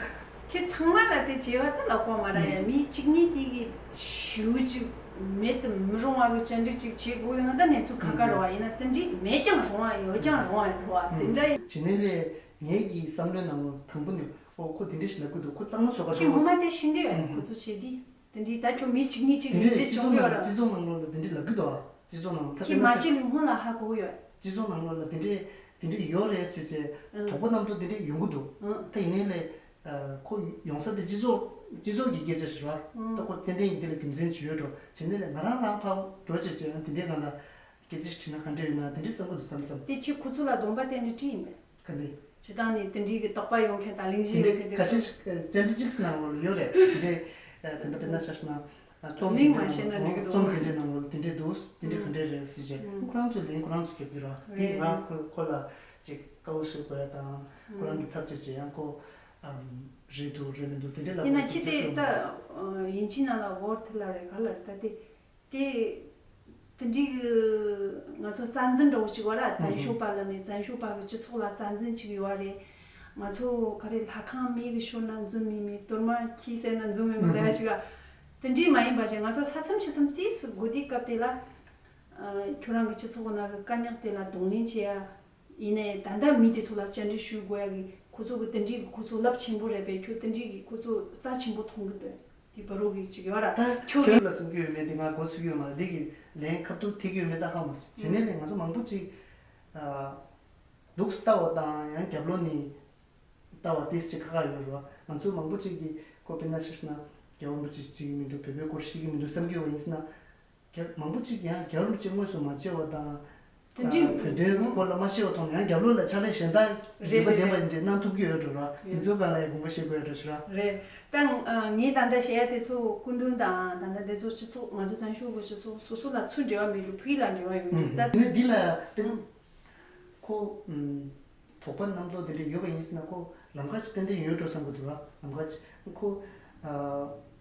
ཁྱེད་ཚང་མ་ལ་དེ་བྱས་པ་ད་ལ་གོ་མ་ར་ཡ། མི་གཅིག་གཉིས་དེ་གི་ཞུ་ཅིག་མེད་དུ་མི་རུང་བ་གི་བཅར་འདྲི་ཅིག་བྱེད་དགོས་ཡོད་ན་ད་གནས་ཚུལ་ཁ་ཁ་རེད་བ། ཡིན་ན་དེ་འདྲའི་མེད་ཀྱང་རུང་བ་ཡོད་ཀྱང་རུང་བ་རེད་བ། དེ་འདྲ་ཡིན། བྱས་ནས་ལས་ངའི་གི་བསམ་བློའི་ནང་ལ་དང་པོ་ནས་ཨོ་ཁོ་དེ་འདྲ་ཞིག་ལབ་གི་འདུག་ཁོ་གཙང་མ་བཟོ་ག་ཁྱེད་འདུག་ངོ་མ་དེ་ཤེས་འདོད་ཡོད། ཁོ་ཚོ་བྱེད་དུས་དེ་འདྲའི་ད་ཁྱོད་མི་གཅིག་གཉིས་གཅིག་དེ་འདྲའི་རིགས་གཅིག་སྤྱི་ཚོགས་ནང་སྤྱི་ཚོགས་ནང་ལོགས་ལ་དེ་འདྲའི་ལབ་གི་འདུག་ཨ། སྤྱི་ཚོགས་ནང་ལ་ཁྱེད་མ་བྱེད་ལས་སྔོན་ལ་ཧ་གོ་གི་ཡོད། སྤྱི་ཚོགས་ནང་ལོགས་ལ་དེ་འདྲའི་དེ་འདྲའི་ཡོད་རེད་ཟེར་བྱས་དོགས་པ་རྣམ་རྟོག་དེ་འདྲའི་ཡོང་གི་འདུག་ད་ཡིན་ནའི་ལས་ཁོ་ཡོང་ས་དེ་སྤྱི་ཚོགས་སྤྱི་ཚོགས་ཀྱི་སྐད་ཆ་ཞིག་རེད་བ། ད་ཁོ་ཏན་ཏན་ཡིན་དེ་ལ་རྒྱུ་མཚན་ཅིག་ཡོད་འགྲོ། བྱས་ནའི་ལས་ང་རང་རང་ཕར་འགྲོ་བྱས་བྱས་ཡང་དེ་འདྲའི་སྒང་ལ་སྐད་ཆ་ཞིག་དྲིས་ན་ག་འདྲ་ཡོད་ན་དེ་འདྲའི་བསམ་གི་འདུག་བསམ་བསམ། དེ་ཁྱོད་ཁོ་ཚོ་ལ་གདོང་པ་བསྟན་ནས་དྲིས་ཡིན་པས། ག་འདྲ། སྤྱིར་བཏང་ནས་དེ་འདྲའི་གི་དོགས་པ་ཡོང་མཁན་དང་གླེང་གཞི་ཡོད་མཁན་དེ་ཁ་ཤས་ཤིག་བཅར་འདྲི་གཅིག་ནང་ལོགས་ཡོད་རེད། དེ་འདྲའི་ད་ལྟ་དཔེར་ན་ཆ་བཞག་ན་རྩོམ་དེ་མིང་མ་འདྲའི་བཤད་ན་འགྲིག་གི་འདུག་རྩོམ་དེ་འདྲའི་ནང་ལོགས་དེ་འདྲའི་འདུག་དེ་འདྲའི་ག་འདྲའི་རེད་ཟེར་བྱས་ཁོ་རང་ཚོ་ལན་ཁོ་རང་ཚོ་རྒྱབ་ཀྱི་ར། དེ་ང་ཁོ་ཁོ་ལ་ཅིག་དཀའ་བ་བཟོ་དགོས་ཡ་དང་ཁོ་རང་གི་ཚབ་བྱས་བྱས་ཡང་ཁོ་རེད་འདུག་རེད་མི་འདུག་དེ་འདྲའི་ལབ་ཡིན་ན་ཁྱེད་དེ་ད་ཡིན་གཅིག་ནང་ལ་ཝོར་ཐི་ལ་རེད་ག་ལ་རེད་ད་དེ། དེ། དེ་འདྲའི་གི་ང་ཚོ་རྩ་འཛིན་འདྲ་བོ་ཅིག་ཡོད་ར། བཙན་བྱོལ་པ་ལ་ནི་བཙན་བྱོལ་པ་གི་སྤྱི་ཚོགས་ལ་རྩ་འཛིན་ཅིག་ཡོད་རེད། ང་ཚོ་ག་རེ་ལྷ་ཁང་མེ་གི་ཤོར་ན་འཛུམ་མི་མི་གཏོར་མ་ཁྱི་བསད་ན་འཛུམ་མི་མི་ལ་ཡ་ཅིག་ཨ། དེ་འདྲའི་མ་ཡིན་པ་ཅིག་ང་ཚོ་ས་མཚམས་ཆུ་མཚམས་ཏིས་སུ་དགོས་དུས་སྐབས་དེ་ལ། ཁྱོད་རང་གི་སྤྱི་ཚོགས་ནང་གི་དཀའ་རྙོག་དེ་ལ་གདོང་ལེན་བྱེད་ཡ། ཡིན་ནའི་ད་ལྟ་མི་དེ་ཚོ་ལ་བཅར་འདྲི་ཞུ་དགོས་ཡ་གི་ཁོ་ཚོ་གི་དེ་འདྲའི་གི་ཁོ་ཚོ་རླབས་ཆེན་པོ་རེད་པས་ཁྱོད་དེ་འདྲའི་གི་ཁོ་ཚོ་རྩ་ཆེན་པོ་མཐོང་གི་འདུག་དེ་བ་རོ་གི་ཅིག་ཡོད་ར། ད་ཁྱོད་ཁྱོད་ལ་གསུང་གི་ཡོད་མེད་དེ་ང་གོ་ཚུགས་ཡོད་མ་རེད། འདི་གི་ལན་ཁ་ཐུག་ཐེག་གི་ཡོད་མེད་ད་ཧ་མ་སོང་། བྱས་ནས་ནི་ང་ཚོ་མང་པོ་ཅིག་འདུག་ལྟ་བ་དང་ཡང་རྒྱབ་ལོགས་ནས་ལྟ་བ་ཏིས་ཅིག་ཁ་ཁ་ཡོད་ར། ང་ཚོ་མང་པོ་ཅིག་གི་ཁོ་དཔེར་ན་ཆ་བཞག་ན་རྒྱལ་བ་རིན་པོ་ཆེ་ཅིག་མི་འདུག་བོད་པའི་སྐོར་ཤེས་ཀྱི་མི་འདུག་བསམ་གྱི་ཡོད་ཡིན་ཟེར་ན། རྒྱ་མང་པོ་ཅིག་ཡང་རྒྱལ་བ་རིན་པོ་ཆེ་དངོས་སུ་མ་མཇལ་བ་དང་། དེ་འདྲའི་བོད་དོན་སྐོར་ལ་མ་ཤེས་པ་མཐོང་ན་ཡང་རྒྱབ་ལོགས་ལ་ཕྱག་ལས་གཞན་དག་རེད་རིག་པ་རེད་ལྡན་པ་རེད། ཡིན་དུས་གནང་ཐུབ་ཀྱི་ཡོད་འགྲོ་ར། རེད། འདི་ཚོའི་སྒང་ལ་ཡང་དགོངས་པ་བཞེས་དགོས་ཡོད་འགྲོ་ཞུ་ར། རེད། ད་ང་ངས་ད་ལྟ་བཤད་ཡ་དེ་ཚོ་སྐུ་མདུན་དང་ད་ལྟ་འདི་ཚོ་སྤྱི་ཚོགས་ང་ཚོ་བཙན་བྱོལ་གྱི་སྤྱི་ཚོགས་སོ་སོ་ལ་ཚུར་འབྲེལ་བ་མེད་རྒྱུ་ཕུགས་ཡིད་ལ་འབྲེལ་བ་ཡོད་རྒྱུ་ད། ནི་འདི་ལ་དཔེ་ཁོ་དོགས་པ་རྣམ་རྟོག་དེ་འདྲ་ཡོད་པ་ཡིན་ཟེར་ན་ཁོ་ལམ་ཁ་ཅིག་ཏན་ཏན་ཡོད་འགྲོ་བསམ་གྱི་འདུག་ར། ལམ་ཁ་ཅིག་ཁོ་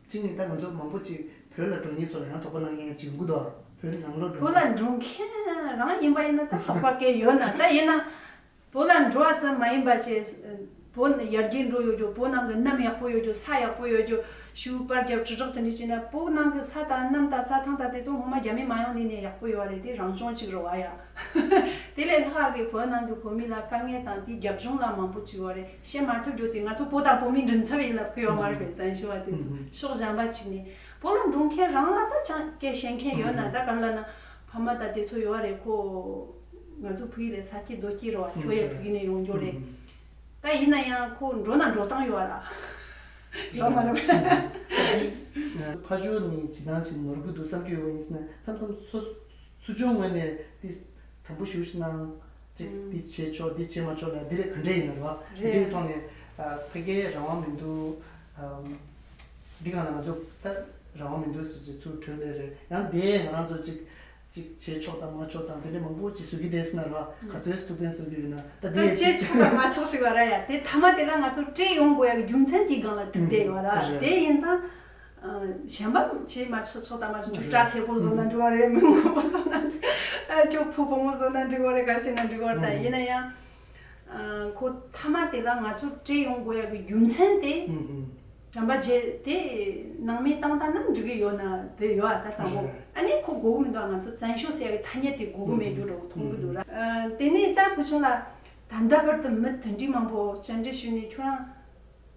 གཅིག་ནས་ད་ང་ཚོ་མང་པོ་ཅིག་བོད་ལ་འགྲོ་མཁན་ཚོ་ལ་ཡང་དོགས་པ་གནང་མཁན་ཅིག་ཡོང་གི་འདུག་བོད་ནང་ལོགས་འགྲོ་བོད་ལ་འགྲོ་མཁན་རང་ཡིན་པ་ཡིན་ན་ད་དོགས་པ་སྐད་ཡོད་ན་ད་ཡིན་ན། བོད་ལ་འགྲོ་བ་ཙམ་མ་ཡིན་པ་བྱས། བོད་ནས་ཡར་རྒྱས་འགྲོ་ཡོད་རྒྱུ་བོད་ནང་གི་གནམ་ཡག་པོ་ཡོད་རྒྱུ་ས་ཡག་པོ་ཡོད་རྒྱུ་ཤུག་པར་རྒྱབ་དྲིལ་བསྒྲགས་དེ་འདྲ་བྱས་ན་བོད་ནང་གི་ས་དང་གནམ་དང་རྩྭ་ཐང་དང་དེ་ཚོ་ངོ་མ་རྒྱ་མི་མ་ཡོང་དུས་ནས་ཡག་པོ་ཡོད་རེད། དེ་རང་སྐྱོང་གཅིག་རེད་བ་ཡ། དེ་ལས་ལྷག་གི་བོད་ནང་གི་བོད་མི་ལ་དཀའ་ངལ་དང་དེའི་རྒྱབ་ལྗོངས་ལ་མང་པོ་ཅིག་ཡོད་རེད། བཤད་མ་ཐུབ་རྒྱུ་དེ་ང་ཚོ་བོད་དང་བོད་མིའི་མགྲིན་ཚབ་ཡིན་ལབ་ཀྱི་ཡོད་མ་རེད་པས། བཙན་བྱོལ་བ་དེ་ཚོ་ཕྱོགས་གཞན་པ་ཅིག་ནས་བོད་ལ་འགྲོ་མཁན་རང་ལ་ད་ཅང་སྐད་བཤད་མཁན་ཡོད་ན་ད་ག་ལ་ན་ཕ་མ་དང་དེ་ཚོ་ཡོད་རེད་ཁོ། ང་ཚོ་བོད་ཡིག་ལས་ས་སྐྱིད་རྡོ་སྐྱིད་རོ་ཁྱོད་ཡ་བོད་ཡིག་ནས་ཡོང་རྒྱུ་རེད། ད་ཡིན་ན་ཡང་ཁོ་འགྲོ་ན་འགྲོ་སྟངས་ཡོད་ར། ཡོད་མ་རེད། ཕ་ཇོ་ནི་ཇི་ལྟར་ཞིག་ནོར་གི་འདུག་བསམ་གྱི་ཡོད་ཡིན་ཟེར་ན་མཚམས་མཚམས་སོ་སུ་ཆུང་ངོས་ནས་ཏི་དམ་པོ་ཞུ་ཞིག་གནང་ཅིག་ཏི་བྱེད་ཆོག་ཏི་བྱེད་མ་ཆོག་ལ་འདི་ལས་ག་འདྲས་ཡིན་ན་ར་རེད། འདིའི་ཐོག་ནས་ཕ་གིའི་རང་དབང་མི་འདུག་འདི་གང་ལ་ང་ཚོ་ད་རང་དབང་མི་འདུག་ཟེར་ཅིག་ཚུར་གྲོས་ལས་རེད། ཡང་དེ་ང་རང་ཚོ་ཅིག་ཅིག་བྱེད་ཆོག་དང་མ་ཆོག་དང་དེ་འདྲ་མང་པོ་ཅིག་བཟོ་གི་བསྡད་ཟེར་ན་ར་ག་ཚོད་ཐུགས་ཕན་གསོ་གི་ཡོད་ན་ད་ད་དེ་བྱེད་ཆོག་དང་མ་ཆོག་ཞིག་བ་ར་ཡ་དེ་མཐའ་མ་དེ་ལ་ང་ཚོ་སྤྲད་ཡོང་དགོས་ཡ་གི་རྒྱུ་མཚན་དེའི་སྒང་ལ་ཐུག་བསྡད་ཡོད་ར། རེད། དེ་ཡིན་ཙང་གཞན་པ་བྱེད་མ་ཆོག་ཆོག་དང་མ་ཆོག་ཁྱོད་སྐྲ་སེར་པོ་བཟོ་ན་འགྲིག་བ་རེད། མི་མང་པོ་བཟོ་ན་འགྲིག་ཁྱོད་ཕུ་བོ་མོ་བཟོ་ན་འགྲིག་བ་རེད། ག་རེ་བྱས་ན་འགྲིག་བ་རེད། ད་ཡིན་ན་ཡང་ཁོ་མཐའ་མ་དེ་ལ་ང་ཚོ་སྤྲད་ཡོང་དགོས་ཡ་གི་རྒྱུ་མཚན་དེ། དྲན་པ་བརྗེད་དེ་ནང་མི་བཏང་བཏང་ན་འགྲིག་གི་ཡོད་ན་དེ་ཡོད་ཨ་ད་དང་པོ། རེད། ཨ་ནི་ཁོ་དགོས་གི་མི་འདུག་ང་ཚོ་བཙན་བྱོལ་ཟེར་ཡ་གི་ཐ་སྙད་དེ་དགོས་གི་མེད་རྒྱུ་འདྲ་བོ་མཐོང་གི་འདུག་ར། དེ་ནས་ད་བུ་ཆུང་ལ་ད་ལྟ་བར་དུ་མི་དེ་འདྲའི་མང་པོ་བཅར་འདྲི་ཞུས་ནས་ཁྱོད་རང་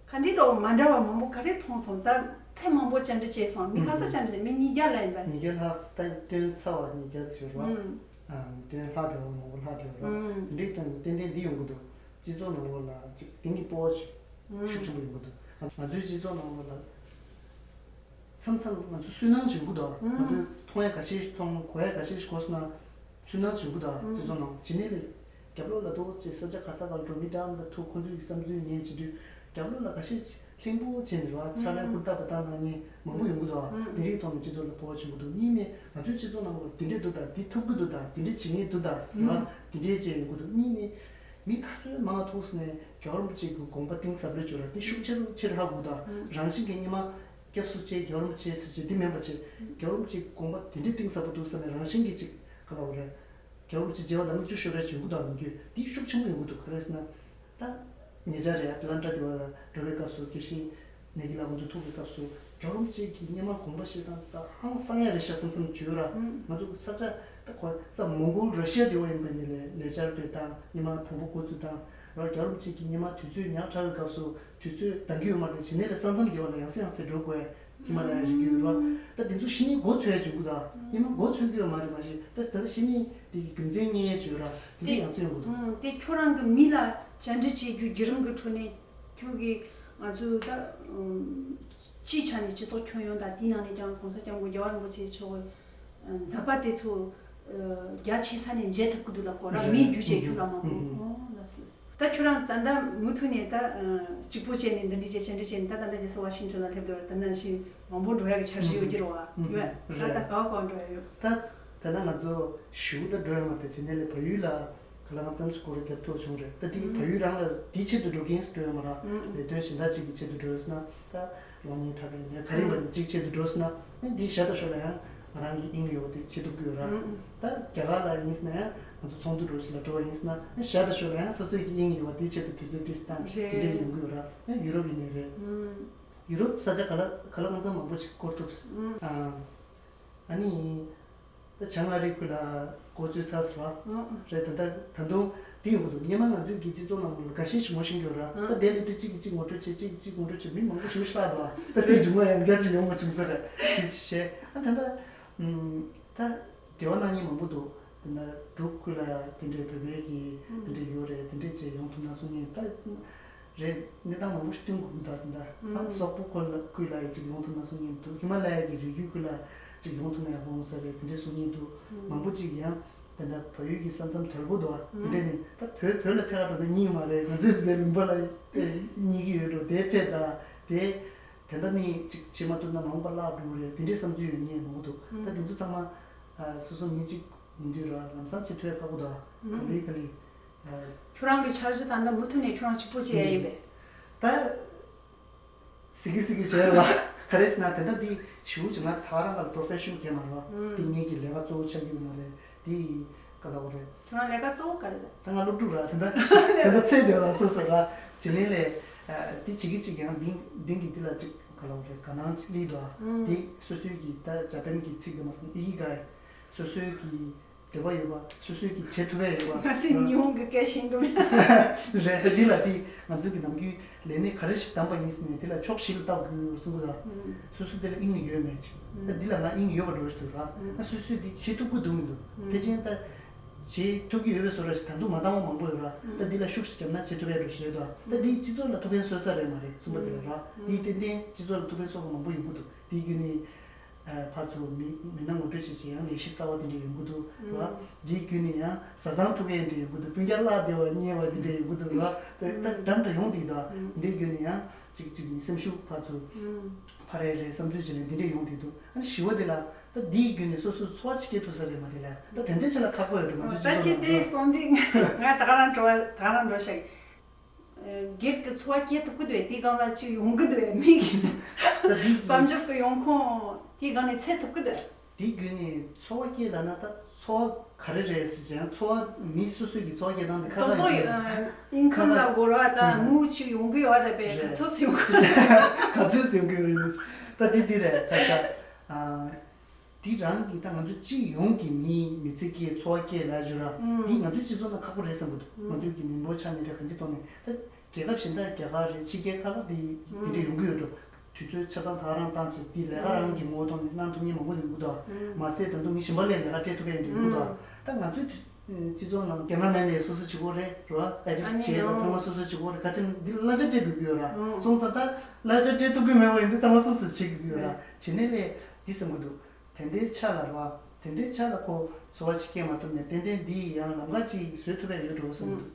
ག་འདྲའི་འདྲ་བོ་མ་འདྲ་བ་མང་པོ་ག་རེ་མཐོང་སོང་། ད་ཕལ་མང་པོ་བཅར་འདྲི་བྱས་སོང་། མི་ག་ཚོད་བཅར་འདྲི་བྱས། མི་ཉིས་བརྒྱ་ལ་ཡིན་པ། ཉིས་བརྒྱ་ལྷག་ད་སྟོན་ཚར་བ་ཉིས་བརྒྱ་ཟེར་བ། ཨ་སྟོན་ལྷག་བསྡད་པ་མང་པོ་ལྷག་བསྡད་པ་ར། དེ་འདྲའི་སྟོན་ཏན་ཏན་འདི་ཡོང་གི་འདུག་སྤྱི་ཚོགས་ནང་ལོགས་ལ་ཅིག་དེང་གི་སྤོབས་པ་ཤུགས་ཆེན་པོ་ཡོང་གི་འདུག་ང་ཚོའི་སྤྱི་ཚོགས་ནང་ལོགས་ལ་མཚམས་མཚམས་ང་ཚོ་སུན་སྣང་བྱུང་གི་འདུག་ང་ཚོས་མཐོང་ཡ་འགའ་ཤས་ཤིག་མཐོང་གོ་ཡ་འགའ་ཤས་ཤིག་གོ་སོང་ན་སུན་སྣང་བྱུང་གི་འདུག་སྤྱི་ཚོགས་ནང་ཇི་ནས་ལས་རྒྱབ་ལོགས་ལ་ཏོག་ཙམ་ས་ཆ་ག་ས་ག་ལ་འགྲོ་མི་འདྲ་མི་འདྲ་ཐུག་ཁོ་ཚོའི་བསམ་ཚུལ་ཉན་བྱེད་དུས་རྒྱབ་ལོགས་ལ་འགའ་ཤས་ཤིག་ལྷིང་པོ་བྱས་ནས་རེད་བ། ཕྱག་ལས་ཧུར་ཐག་པ་བཏང་གནང་མཁན་མང་པོ་ཡོང་གི་འདུག་བ། དེ་རིགས་ཐོག་ནས་སྤྱི་ཚོགས་ལ་སྤོབས་པ་བྱུང་གི་འདུག་གཉིས་ནས་ང་ཚོའི་སྤྱི་ཚོགས་ནང་ལ་དེ་འདྲས་འདུག་ད་དེ་ཐུབ་ཀྱི་འདུག་ད་དེ་འདྲས་བྱེད་མཁན་འདུག་ད་ཟེར་བ་དེ་འདྲས་བྱས་ཡོང་གི་འདུག་གཉིས་ནས་མི་ག་ཚོད་མང་ཐུག་སོང་ནས་རྒྱལ་བ་རིན་པོ་ཆེ་གི་དགོངས་པ་གཏིང་ཟབ་རེད་བརྗོད་ར་དེ་ཤུགས་ཆེ་རུ་ཆེ་རུ་ཧ་གོ་ད་རང་བཞིན་གྱི་སྔོན་མ་སྐྱབས་སུ་མཆི་རྒྱལ་བ་རིན་པོ་ཆེ་ཟེར་བྱས་དེ་མིན་པ་བྱས་རྒྱལ་བ་རིན་པོ་ཆེ་གི་དགོངས་པ་དེ་འདྲས་གཏིང་ཟབ་པོ་འདུག་ཟེར་ནས་རང་བཞིན་གྱིས་ཅིག་ག་ལ་བ་རེད། རྒྱལ་བ་རིན་པོ་ཆེ་མཇལ་བ་དང་མིག་ཆུ་ཤོར་བའི་བྱུང་གི་དང་ཡོང་རྒྱུ་འདི་ཤུགས་ཆེན་པོ་ཡོང་གི་འདུག་ག་རེ་ཟེར་ན། ད་ཉེ་ཆར་རེད་ཨ་ཏི་ལན་ཏྲ་དེ་བ་ལ་འགྲོ་བའི་སྐབས་སུ་དགེ་བཤེས་ནས་གི་ལ་ང་ཚོ་ཐུག་པའི་སྐབས་སུ་རྒྱལ་བ་རིན་པོ་ཆེ་གི་སྔོན་མ་དགོངས་པ་བཞེས་སྟངས་ད་ཧང་སང་ཡ་རེད་ཤག་བསམ་བསམ་བརྗོད་ར་ང་ཚོ་ས་ཆ་ད་གོ་ས་མོང་གོལ་ར་ཤི་ཡ་དེ་བ་ཡིན་པ་ནི་ལས་ལས་བཅར་བའི་དང་སྔོན་མ་དང་པོ་འགོ་བཙུགས་དང་ར་རྒྱལ་བ་རིན་པོ་ཆེ་གི་སྔོན་མ་དུས་ཚོད་ཉག་ཕྲ་བའི་སྐབས་སུ་དུས་ཚོད་འདང་གི་ཡོད་མ་རེད་ཇི་ནས་ལས་ས་མཚམས་བརྒལ་བ་ལ་ཡང་སེ་ཡང་སེ་འགྲོ་དགོས། ཧི་མ་ལ་ཡའི་རི་རྒྱུད་རོ། ད་དེ་ཚོ་ཤི་ནས་མགོ་ཚོས་བྱུང་གི་ད། ཧི་མ་མགོ་ཚོས་གི་ཡོད་མ་རེད་མ་གཞི་ད་དེ་ལ་ཤི་ནས་དེ་གི་རྒྱུ་མཚན་རྙེད་ཡས་བྱོས་ར་དེ་འདྲ་ཡང་སེ་ཡོང་གི་འདུག་དེ་ཁྱོད་རང་གི་མི་ལ་བཅར་འདྲི་བྱེད་རྒྱུ་བརྒྱུད་རིམ་གི་ཁྲོད་ནས་ཁྱོད་ཀྱིས་ང་ཚོའི་ད་སྤྱིའི་ཆ་ནས་སྤྱི་ཚོགས་ཁྱོན་ཡོངས་དང་དེའི་ནང་ནས་ཀྱང་གོང་ས་སྐྱབས་མགོན་རྒྱལ་བ་རིན་པོ་ཆེ་མཆོག་གི་མཛད་པ་དེ་ཚོ་རྒྱ་ཆེ་ས་ནས་མཇལ་ཐུབ་ཀྱི་འདུག་ལབ་དགོས་ར་མིའི་རྒྱུ་བྱས་ཁྱོད་ལ་མ་གོ་ཨོ་ལགས་སོ་ལགས་སོ། ད་ཁྱོད་རང་ད་ལྟ་མུ་མཐུད་ནས་ད་གཅིག་པོ་བྱས་ནས་འདི་འདྲ་བྱས་བྱས་འདྲ་བྱས་ནས་ད་ད་ལྟ་རྒྱལ་ས་ཝ་ཤིང་ཊོན་ལ་སླེབས་འདུག་ད་ནང་བཞིན་མང་པོ་འགྲོ་ཡག་གི་འཆར་གཞི་ཡོད་ཀྱི་རེད་བ། ཡོད་ད་ད་ག་བ་ག་བ་འགྲོ་ཡག་ཡོད། ད་ད་ལྟ་ང་ཚོ་ཞུ་ད་འགྲོ་ཡག་མ་ད་བྱས་ནས་ལས་བལ་ཡུལ་ལ་ག་ལ་ང་ཙམ་ཅིག་སྐོར་རྒྱབ་ཐུབ་བྱུང་རེད། ད་དེ་བལ་ཡུལ་རང་ལ་དེའི་ཆེད་དུ་འགྲོ་གིན་འགྲོ་ཡག་མ་ར་ལས་དོན་གཞན་དག་ཅིག་གི་ཆེད་དུ་འགྲོ་ཡག་ན། ད་གློག་བརྙན་འཁྲབ་པའི་ནས་ག་རེ་ཡིན་པ་ནི་གཅིག་ཆེད་དུ་འགྲོ་ཟེར་ན་ནི་འདི་བཞག་ད་ཞོར་ལ་ཡང་ང་རང་གི་དབྱིངས་ཡོད་པ་དེ་བྱེད་ཐུབ་ཀྱི་ཡོད་ར། ད་རྒྱ་གར་ལ་ཡིན་ཟེར་ན་ཡང་ང་ཚོ་ཚོགས་འདུ་འགྲོ་ཞིག་ལ་འགྲོ་བ་ཡིན་ཟེར་ན་ནི་བཞག་ད་ཞོར་ལ་ཡང་སོ་སོའི་གི་དབྱིངས་ཡོད་པ་དེའི་ཆེད་དུ་དུས་ཚོད་ཏིས་བཏང་དེ་འདྲ་ཡོང་གི་ཡོད་ར། ཡང་ཡུ་རོབ་ཡིན་ནའི་རེད། ཡུ་རོབ་ས་ཆ་ག་ལ་ག་ལ་གང་འཚམ་མང་པོ་ཞིག་སྐོར་ཐུབ། ཨ་ནི། ད་བྱང་ཨ་རི་ཁུལ་ལ་འགོ་བཙུགས་ཚར་ཟེར་བ། རེད་ད་ད་ད་དུང་དེ་ཡོང་གི་འདུག་སྔོན་མ་ང་ཚོའི་གི་སྤྱི་ཚོགས་ནང་ལ་འགའ་ཤས་ཤིག་ངོ་ཤེས་ཀྱི་ཡོད་ར། ད་དེ་མི་དུས་གཅིག་གིས་གཅིག་ངོ་སྤྲོད་བྱེད་གཅིག་གིས་གཅིག་ངོ་སྤྲོད་བྱེད་མི་མང་པོ་ཞིག་མི་ཤེས་ད། ད་དེ་བྱུང་བ་ཡང་འགའ་ཅིག་ཡོང་བ་བྱུང་ས་རེད། དེ་ཅི་བྱས་ཨ་ད་ད་ད་འབྲེལ་བ་གནང་མཁན་མང་པོ་འདུག་དེ་ན་འབྲུག་ཁུལ་ལ་དེ་འདྲའི་བོད་པའི་གི་དེ་འདྲ་ཡོད་རེད། དེ་འདྲས་བྱས་ཡོང་ཐུབ་ན་གསུང་མཁན་ད། རེད། གནས་སྟངས་མང་པོ་ཞིག་སྟོན་དགོས་ཀྱི་འདུག་ཟེར་ད། ཨ་སོག་པོ་ཁུལ་ལ་ཁུལ་ལ་ཡི་ཅིག་ཡོང་ཐུབ་ན་གསུང་མཁན་འདུག་ཧི་མ་ལ་ཡ་གི་རི་རྒྱུད་ཁུལ་ལ་ཅིག་ཡོང་ཐུབ་ན་ཡག་པོ་འོང་ས་རེད། དེ་འདྲས་གསུང་མཁན་འདུག་མང་པོ་ཅིག་ཡང་ ད་ལྟ་བལ་ཡུལ་གྱི་ས་མཚམས་དལ་པོ་འདུག་ཨ། ཨུམ། དེ་འདྲ་ནི་ད་བོད་བོད་ལ་ཚད་ག་འགྲོ་ན་རྙེད་མ་རེད། ང་ཚོས་དེ་ལུང་པ་ལ་རྙེད་ཀྱི་ཡོད་འགྲོ། དེ་ཕེབས་ད་དེ་དེ་འདྲ་ནི་ཅིག་བྱེད་མ་ཐུབ་ན་མ་འོངས་པ་བརླག་འགྲོ་གི་རེད། དེ་འདྲའི་བསམ་ཚུལ་ཡོད་མཁན་མང་པོ་འདུག་ད་དེ་ཚོ་ཚང་མ་སོ་སོ་མི་གཅིག་ཡིན་དུས་ར་ལམ་སང་བྱེད་ཐུབ་ཡ་ཁག་པོ་འདུག་ཨ། གང་ལེགས་ག་ལེ། ཁྱོད་རང་གི་འཆར་གཞི་ད་ལྟ་མུ་མཐུད་ནས་ཁྱོད་རང་གཅིག་པོ་བྱེད་ཡ་ཡིན་པས། ད། སི་གི་སི་གི་བྱས་ར་བ། ག་རེ་ཟེར་ན་དེ་འདྲ་འདི་ཞིའུ་བྱེད་ན་ད་རང་ག་ལ་པྲོ་ཕེ་ཤོན་གས་མ་རེད་བ། ཨུམ། འདི་ངེད་ཀྱི་ལས་ཀ་གཙོ་བོ་ཆགས་ཀྱི་ཡོད་མ་རེད། འདི་ག་ལ་བ་རེད། ཁྱོད་རང་ལས་ཀ་གཙོ་བོ་ག་རེ་རེད། ད་ང་སློབ་ཕྲུག་ར་དེ་འདྲ་དེ་འདྲ་ཚད་དེ་ར་སོ་སོ་ར་བྱེད་ནས་ལས། འདི་བྱེད་ཀྱི་བྱེད་ཀྱི་ཡང་འདི་འདི་གི་འདི་ལ་ཅིག་ག་ལ་བ་རེད། དགའ་སྣང་ཅིག་སླེབས་འདུག་ཨ། ཨུམ། འདི་སོ་སོའི་གི་ད་ཇ་པན་གི་ཚིག་དེ་མ་སོང་ཨི་ཀི་གའི་སོ་སོའི་གི་འདོད་པ་ཡོད་པ། སོ་སོས་ཀྱིས་བྱེད་ཐུབ་ཡ་ཡོད་པ། ང་ཚོས་ཉི་ཧོང་གི་སྐད་ཤེས་འདུག་རེད། འདི་ལ་འདི་ང་ཚོས་ཀྱི་ནམ་རྒྱུན་ལས་གནས་ག་རེ་ཞིག་བདམས་པ་ཡིན་ཟེར་ནས་འདི་ལ་ཕྱོགས་བཞི་ལ་ལྟ་དགོས་གསུང་གི་འདུག་ཨུམ། སོ་སོ་འདི་ལ་དབྱིངས་ཡོད་མེད་ཅིག་ཨུམ། ད་འདི་ལ་ང་དབྱིངས་ཡོད་པ་འགྲོ་ཞིག་འདུག་ར། ཨུམ། ད་སོ་སོས་འདི་བྱེད་ཐུབ་ཀྱི་འདུག་མི་འདུག་ཨུམ། ཕལ་ཆེར་ད་བྱེད་ཐུབ་ཀྱི་ཡོད་པའི་བཟོ་འདྲ་ཞིག་ད་དུང་མ་བཏང་བ་མང་པོ་ཡོད་ར། ཨུམ། ད་འདི་ལ་ཤུགས་ཤིག་བརྒྱབ་ན་བྱེད་ཐུབ་ཡ་འགྲོ་ཞིག་རེད་འདུག་ད་འདི་སྤྱི་ཚོགས་ལ་ཐུགས་ཕན་གསོས་ས་རེད་མ་རེད་གསུངས་པ་དེ་ལ་ར། ཨུམ། འདི་ཏན་ཏན་སྤྱི་ཚོགས་ལ་ཐུགས་ཕན་གསོས་པ་མང་པོ་ཡོང་གི་འདུག་འདི་བརྒྱུད་ནས། ཕར་ཚུར་མི་མི་སྣ་ངོ་སྤྲོད་བྱེད་བྱེད་ཡང་ལས་གཞི་གསར་བ་དེ་འདྲ་ཡོང་གི་འདུག་ར། ཨུམ། འདིའི་བརྒྱུད་ནས་ཡང་བཟའ་ཚང་ཐུག་ཡས་འདྲ་ཡོང་གི་འདུག་སྤུན་ཀྱག་བརླག་བསྡད་པ་རྙེད་པ་དེ་འདྲ་ཡོང་གི་འདུག་ར། དེ་ད་འདྲ་འདྲ་ཡོང་བསྡད་འདུག་ཨུམ། འདིའི་བརྒྱུད་ནས་ཡང་གཅིག་གཅིག་ནས་སེམས་ཤུགས་ཕར་ཚུར་ཨུམ། འཕར་ཡས་རེད་བསམ་ཚུལ་བྱེད་ནས་འདི་འདྲ་ཡོང་བསྡད་འདུག་ཨ་ནི་ཞི་བ་དེ་ལ་ད་འདིའི་བརྒྱུད་ནས་སོ་སོ་འཚོ་བ་ཅིག་སྐྱེལ་ཐུབ་ས་རེད་མ་རེད་ལ། ད་དེ་འདྲ་ཆེ་ལ་ཁག་པོ་ཡོད་རེད་ང་ཚོ་ད་སྤྱི་ཁྱེད་ཚོགས་དེ་ནང་གསུངས་དུས་ང་ད་ག་རང་འགྲོ་བ་ད་ག་རང་འགྲོ་ཤག་སྒེར་གྱི་འཚོ་བ་སྐྱེལ་ཐུབ་ཀྱི་འདུག་དེའི་སྒང་ལ་ཅིག་ཡོང་གི་འདུག་མི་གི་ད་འདི་དཔལ་འབྱོར་གྱི་ཡོང་ཁུངས་དེའི་སྒང་ནས་འཚོལ་ཐུབ་ཀྱི་འདུག་དེའི་བརྒྱུད་ནས་འཚོ་བ་སྐྱེལ་ལབ་ན་ད་འཚོ་བ་ག་རེ་རེད་ཟེར་ཅིང་འཚོ་བ་མི་སོ་སོའི་གི་འཚོ་བ་སྐྱེལ་སྟངས་དེ་ཁ་ཁ་རྡོག་རྡོག་ཡིན། ཨིན་ཁམ་ལ་གོ་ར་ད་ངུ་ཅིག་ཡོང་གི་ཡོད་རེད་པས། ག་ཚོད་ཡོང་གི་ག་ཚོད་ཡོང་གི་རེད། ད་དེ་དེ་རེད་ད་ད། དེ་རང་གི་ད་ང་ཚོ་སྤྱི་ཡོངས་ཀྱི་མིའི་མི་ཚེ་སྐྱེལ་འཚོ་བ་སྐྱེལ་ལ་བརྗོད་ར། ཨུམ། འདི་ང་ཚོའི་སྤྱི་ཚོགས་ནང་ཁག་པོ་རེད་བསམ་གྱི་འདུག་ཨུམ། ང་ཚོའི་གི་མི་འབོར་ཆ་ནས་རེད་གང་ཅི་ཐོག་ནས་ད་རྒྱལ་ཁབ་གཞན་དག་རྒྱ་གར་རེད་ཕྱི་རྒྱལ་ཁག་ལ་དེ་དེ་འདྲ་ཡོང་གི་ཡོད་འགྲོ། དུས་ཚོད་ཆ་ཚང་ཐག་རང་བཏང་བྱས་དེ་ལས་ཀ་རང་གི་ངོ་བོ་ཐོག་ནས་གནང་ཐུབ་མཁན་མང་པོ་ཡོང་གི་འདུག་ཨུམ། མ་ཟད་ད་དུང་མི་གཞན་པ་ལས་ལས་ཀ་སྤྲད་ཐུབ་མཁན་ཡོང་གི་འདུག་ཨུམ། ད་ང་ཚོའི་དུས་སྤྱི་ཚོགས་ནང་ཀེམ་ར་མེན་ལས་སོ་སོ་བྱེད་དགོས་རེད་རོ། ཨེ་ཌིཊ་ཨ་ནི་བྱས་པ་ཚང་མ་སོ་སོ་བྱེད་དགོས་རེད། ག་ཅི་འདི་གླ་ཆ་སྤྲད་དགོས་ཀྱི་ཡོད་ར། ཨུམ། སོང་ཙང་ད་གླ་ཆ་སྤྲད་ཐུབ་ཀྱི་མེད་པ་ཡིན་དུས་ཚང་མ་སོ་སོ་བྱེད་དགོས་ཀྱི་ཡོད་ར། ཨུམ། བྱེད་ནས་ལས་འདི་བསམ་གྱི་འདུག་དེ་འདྲའི་ཆ་ལ་ར། དེ་འདྲའི་ཆ་ལ་ཁོ་འཚོ་བ་ཞིག་སྐྱེལ་མ་ཐུབ་ནས་ཏན་ཏན་འདི་ཡང་ལམ་ཁ་ཅིག་བཟོས་ཐུབ་པ་ཡོད་འགྲོ་བསམ་གྱི་འདུག་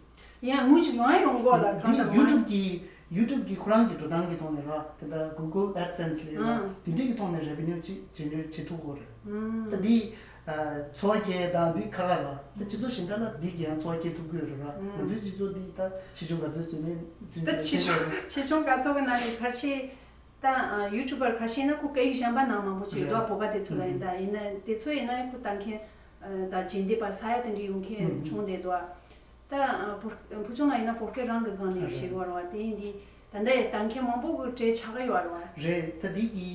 ཡང་ངུ་ཅིག་ཡོང་ཡ་ཡོང་གོ་ལ་གང་འདི་ལྟར་ཡུ་ཊུབ་ཀྱི་ཡུ་ཊུབ་ཀྱི་ཁོ་རང་གི་འགྲོ་སྟངས་ཀྱི་ཐོག་ནས་ར། དེ་འདྲ་གུ་གལ་ཨེ་ཌི་སེན་སི་ལས་ར། ཨང་། དེ་འདྲའི་གི་ཐོག་ནས་རེ་ཝེ་ནིའུ་ཅིག་ཇེ་ནེ་རེཊ་བྱེད་ཐུབ་ཀྱི་ཡོད་རེད། ཨང་། ད་འདི་ཨ་འཚོ་བ་སྐྱེལ་དང་འདི་ཁ་ཁ་ར། ད་སྤྱི་ཚོགས་གཞན་དག་ལ་འདི་གི་ཡང་འཚོ་བ་སྐྱེལ་ཐུབ་ཀྱི་ཡོད་རེད་ར། ང་ཚོའི་སྤྱི་ཚོགས་འདི་ད་ཆེ་ཆུང་ག་ཚོད་འཛུལ་ནས་འཛུལ་ད་ནས་ཆེ་ཆུང་ཆེ་ཆུང་ག་ཚོད་ཀྱི་ནང་ནས་ཕལ་ཆེར་ད་ཡུ་ཊུབ་པར་ཁ་ཤས་ན་ཁོ་སྐད་ཡིག་གཞན་པ་ནང་མང་པོ་ཅིག་ཡོད་རེད། བོད་པ་དེ་ཚོ་ལ་ཡིན། ད་ཡིན་ན་དེ་ཚོ་ཡིན་ན་ཁོ་ལྟ་མཁན་ད་རྗེས་འདེད་པ་ས་ཡ་དེ་འདྲ་ཡོང་མཁན་བྱུང་བསྡད་འདུག་ད་བུ་བུ་ཆུང་ལ་ཡིན་ན་བོད་སྐད་རང་གི་སྒང་ནས་བྱེད་དགོས་རེད་བ། དེ་ཡིན་དུས་ད་ལྟ་ཡི་ལྟ་མཁན་མང་པོ་གི་གྲས་ཆགས་ཀྱི་ཡོད་རེད་བ། རེད། ད་འདི་གི་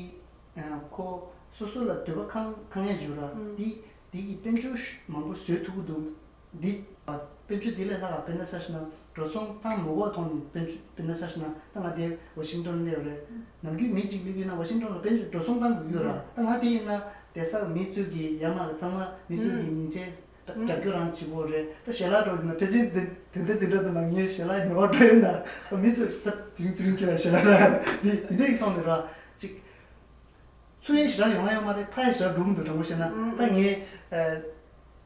ཁོ་སོ་སོ་ལ་འདོད་པ་ཁེངས་ཁེངས་ཡས་བྱོས་ར། ཨང་། འདི་འདི་གི་དཔལ་འབྱོར་མང་པོ་བཟོས་ཐུབ་ཀྱི་འདུག་འདི་དཔལ་འབྱོར་འདི་ལས་ལྷག་དཔེར་ན་ཆ་བཞག་ན་འགྲོ་སོང་བཏང་མ་དགོས་ཐོག་ནས་དཔལ་འབྱོར་དཔེར་ན་ཆ་བཞག་ན་ད་ང་དེ་ཝ་ཤིང་ཊོན་སླེབས་རེད། ནམ་རྒྱུན་མི་གཅིག་སླེབས་ཡོད་ན་ཝ་ཤིང་ཊོན་ལ་དཔལ་འབྱོར་འགྲོ་སོང་བཏང་དགོས་ཀྱི་ཡོད་ར། ད་ང་དེ་ཡིན་ན་བསྡད་ས་མི་ཚོས་ཀྱི་ཡ་མ་ཚང་མ་མི་ཚོས་ཀྱི་ཨང་སྙིང་རྗེ་ད་ཨང་རྒྱབ་སྐྱོར་རང་བྱེད་དགོས་རེད། ད་ཞལ་ལག་འགྲོ་ཡིན་ན་ཕལ་ཆེར་དེ་དེ་འདྲ་དེ་འདྲ་དུ་ན་ངའི་ཞལ་ལག་ཉོ་བ་འགྲོ་ཡིན་ན་ད་མི་ཚོས་ད་དེ་རིང་ཚེ་རིང་ཁྱེད་ལ་ཞལ་ལག་ད་འདི་འདི་འདྲ་ཡི་ཐོག་ནས་ར་ཅིག་ཚུར་ཡང་ཞེ་དྲག་ཡོང་ཡ་ཡོད་མ་རེད། ཕར་ཡང་ཞེ་དྲག་འགྲོ་མི་འདུག་དྲང་པོ་བཤད་ན། ཨང་། ད་ངས་ཨ་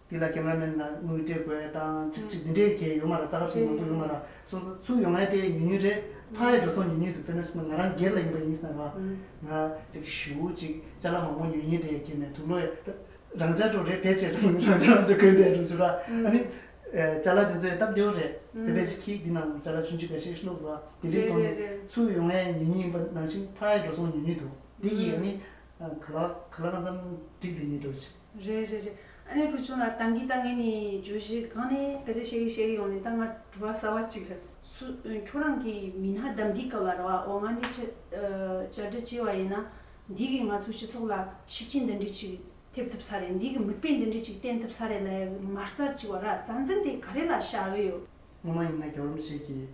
འདི་ལ་ཀེམ་ར་མེན་ལ་དངུལ་སྤྲད་དགོས་དང་ཅིག་ཅིག་འདི་འདྲའི་གལ་ཡོད་མ་རེད། རྩ་ཁ་ཚུགས་མང་པོ་ཡོད་མ་རེད། སོང་ཙང་ཚུར་ཡོང་ཡ་དེ་ཉུང་ཉུང་རེད། ཕར་ཡང་འགྲོ་སོང་ཉུང་ཉུང་འདུག་དཔེར་ན་ང་རང་སྒེར་ལ་ཡིན་པ་ཡིན་ཟེར་ན་ར། ཨང་། ང་ཅིག་ཞུ་ཅིག་ཅ་ལག་མང་པོ་ཉོ་ཉོས་དེ་གལ་མེད་དུག་ལོ་ཡ་ད་རང་ཅག་འགྲོ་རེད་བེད་སྤྱད་རང་རང་ཅག་རང་ཅག་གོན་དེ་འགྲོ་ཅུ་ར། ཨང་། ཨ་ནི་ཅ་ལག་དེ་ཚོ་ཡང་སྟབས་བདེ་བོ་རེད། ཨང་། དེ་བེད་ཅིག་ཁྱི་འདི་ནང་ཅ་ལག་ཆུང་ཆུང་འགའ་ཤས་བླུགས་ར། དེ་འདྲའི་ཐོག་ནས་རེད་རེད། ཚུར་ཡོང་ཡ་ཉུང་ཉུང་ཡིན་པ་ནང་བཞིན་ཕར་ཡང་འགྲོ་སོང་ཉུང་ཉུང་འདུག་འདི་ཡིས་ཨ་ནི་ག་ལ་ག་ལ་གང་འཚམ་འགྲིག་དེ་ཉིད་འགྲོ་ཞིག་རེད་རེད་རེད། ཨ་ནི་བུ་ཆུང་ལ་ད་གིན་ད་ངས་ནི་བརྗོད་གཞི་གང་ནས་སྐད་ཆ་བཤད་ཀྱི་བཤད་ཀྱི་ཡོང་ནས་ད་ང་དྲི་བ་གསར་བ་གཅིག་རེད། སུ་ཁྱོད་རང་གི་མི་སྣ་བདམས་དུས་སྐབས་ལ་རེད་བ། འོ་ང་འདི་ཆ་བཅར་འདྲི་བྱས་པ་ཡིན་ན་འདི་གིས་ང་ཚོའི་སྤྱི་ཚོགས་ལ་ཤུགས་རྐྱེན་འདི་འདྲ་ཅིག་ཐེབས་ཐུབ་ས་རེད། འདི་གིས་མིག་དཔེ་འདི་འདྲ་ཅིག་བསྟན་ཐུབ་ས་རེད་ལབ་མ་རྩ་གཅིག་བ་ར་རྩ་འཛིན་དེ་ག་རེ་ལ་བཞག་གི་ཡོད། སྔོན་མ་ཡིན་ན་རྒྱལ་བ་རིན་པོ་ཆེ་གིས་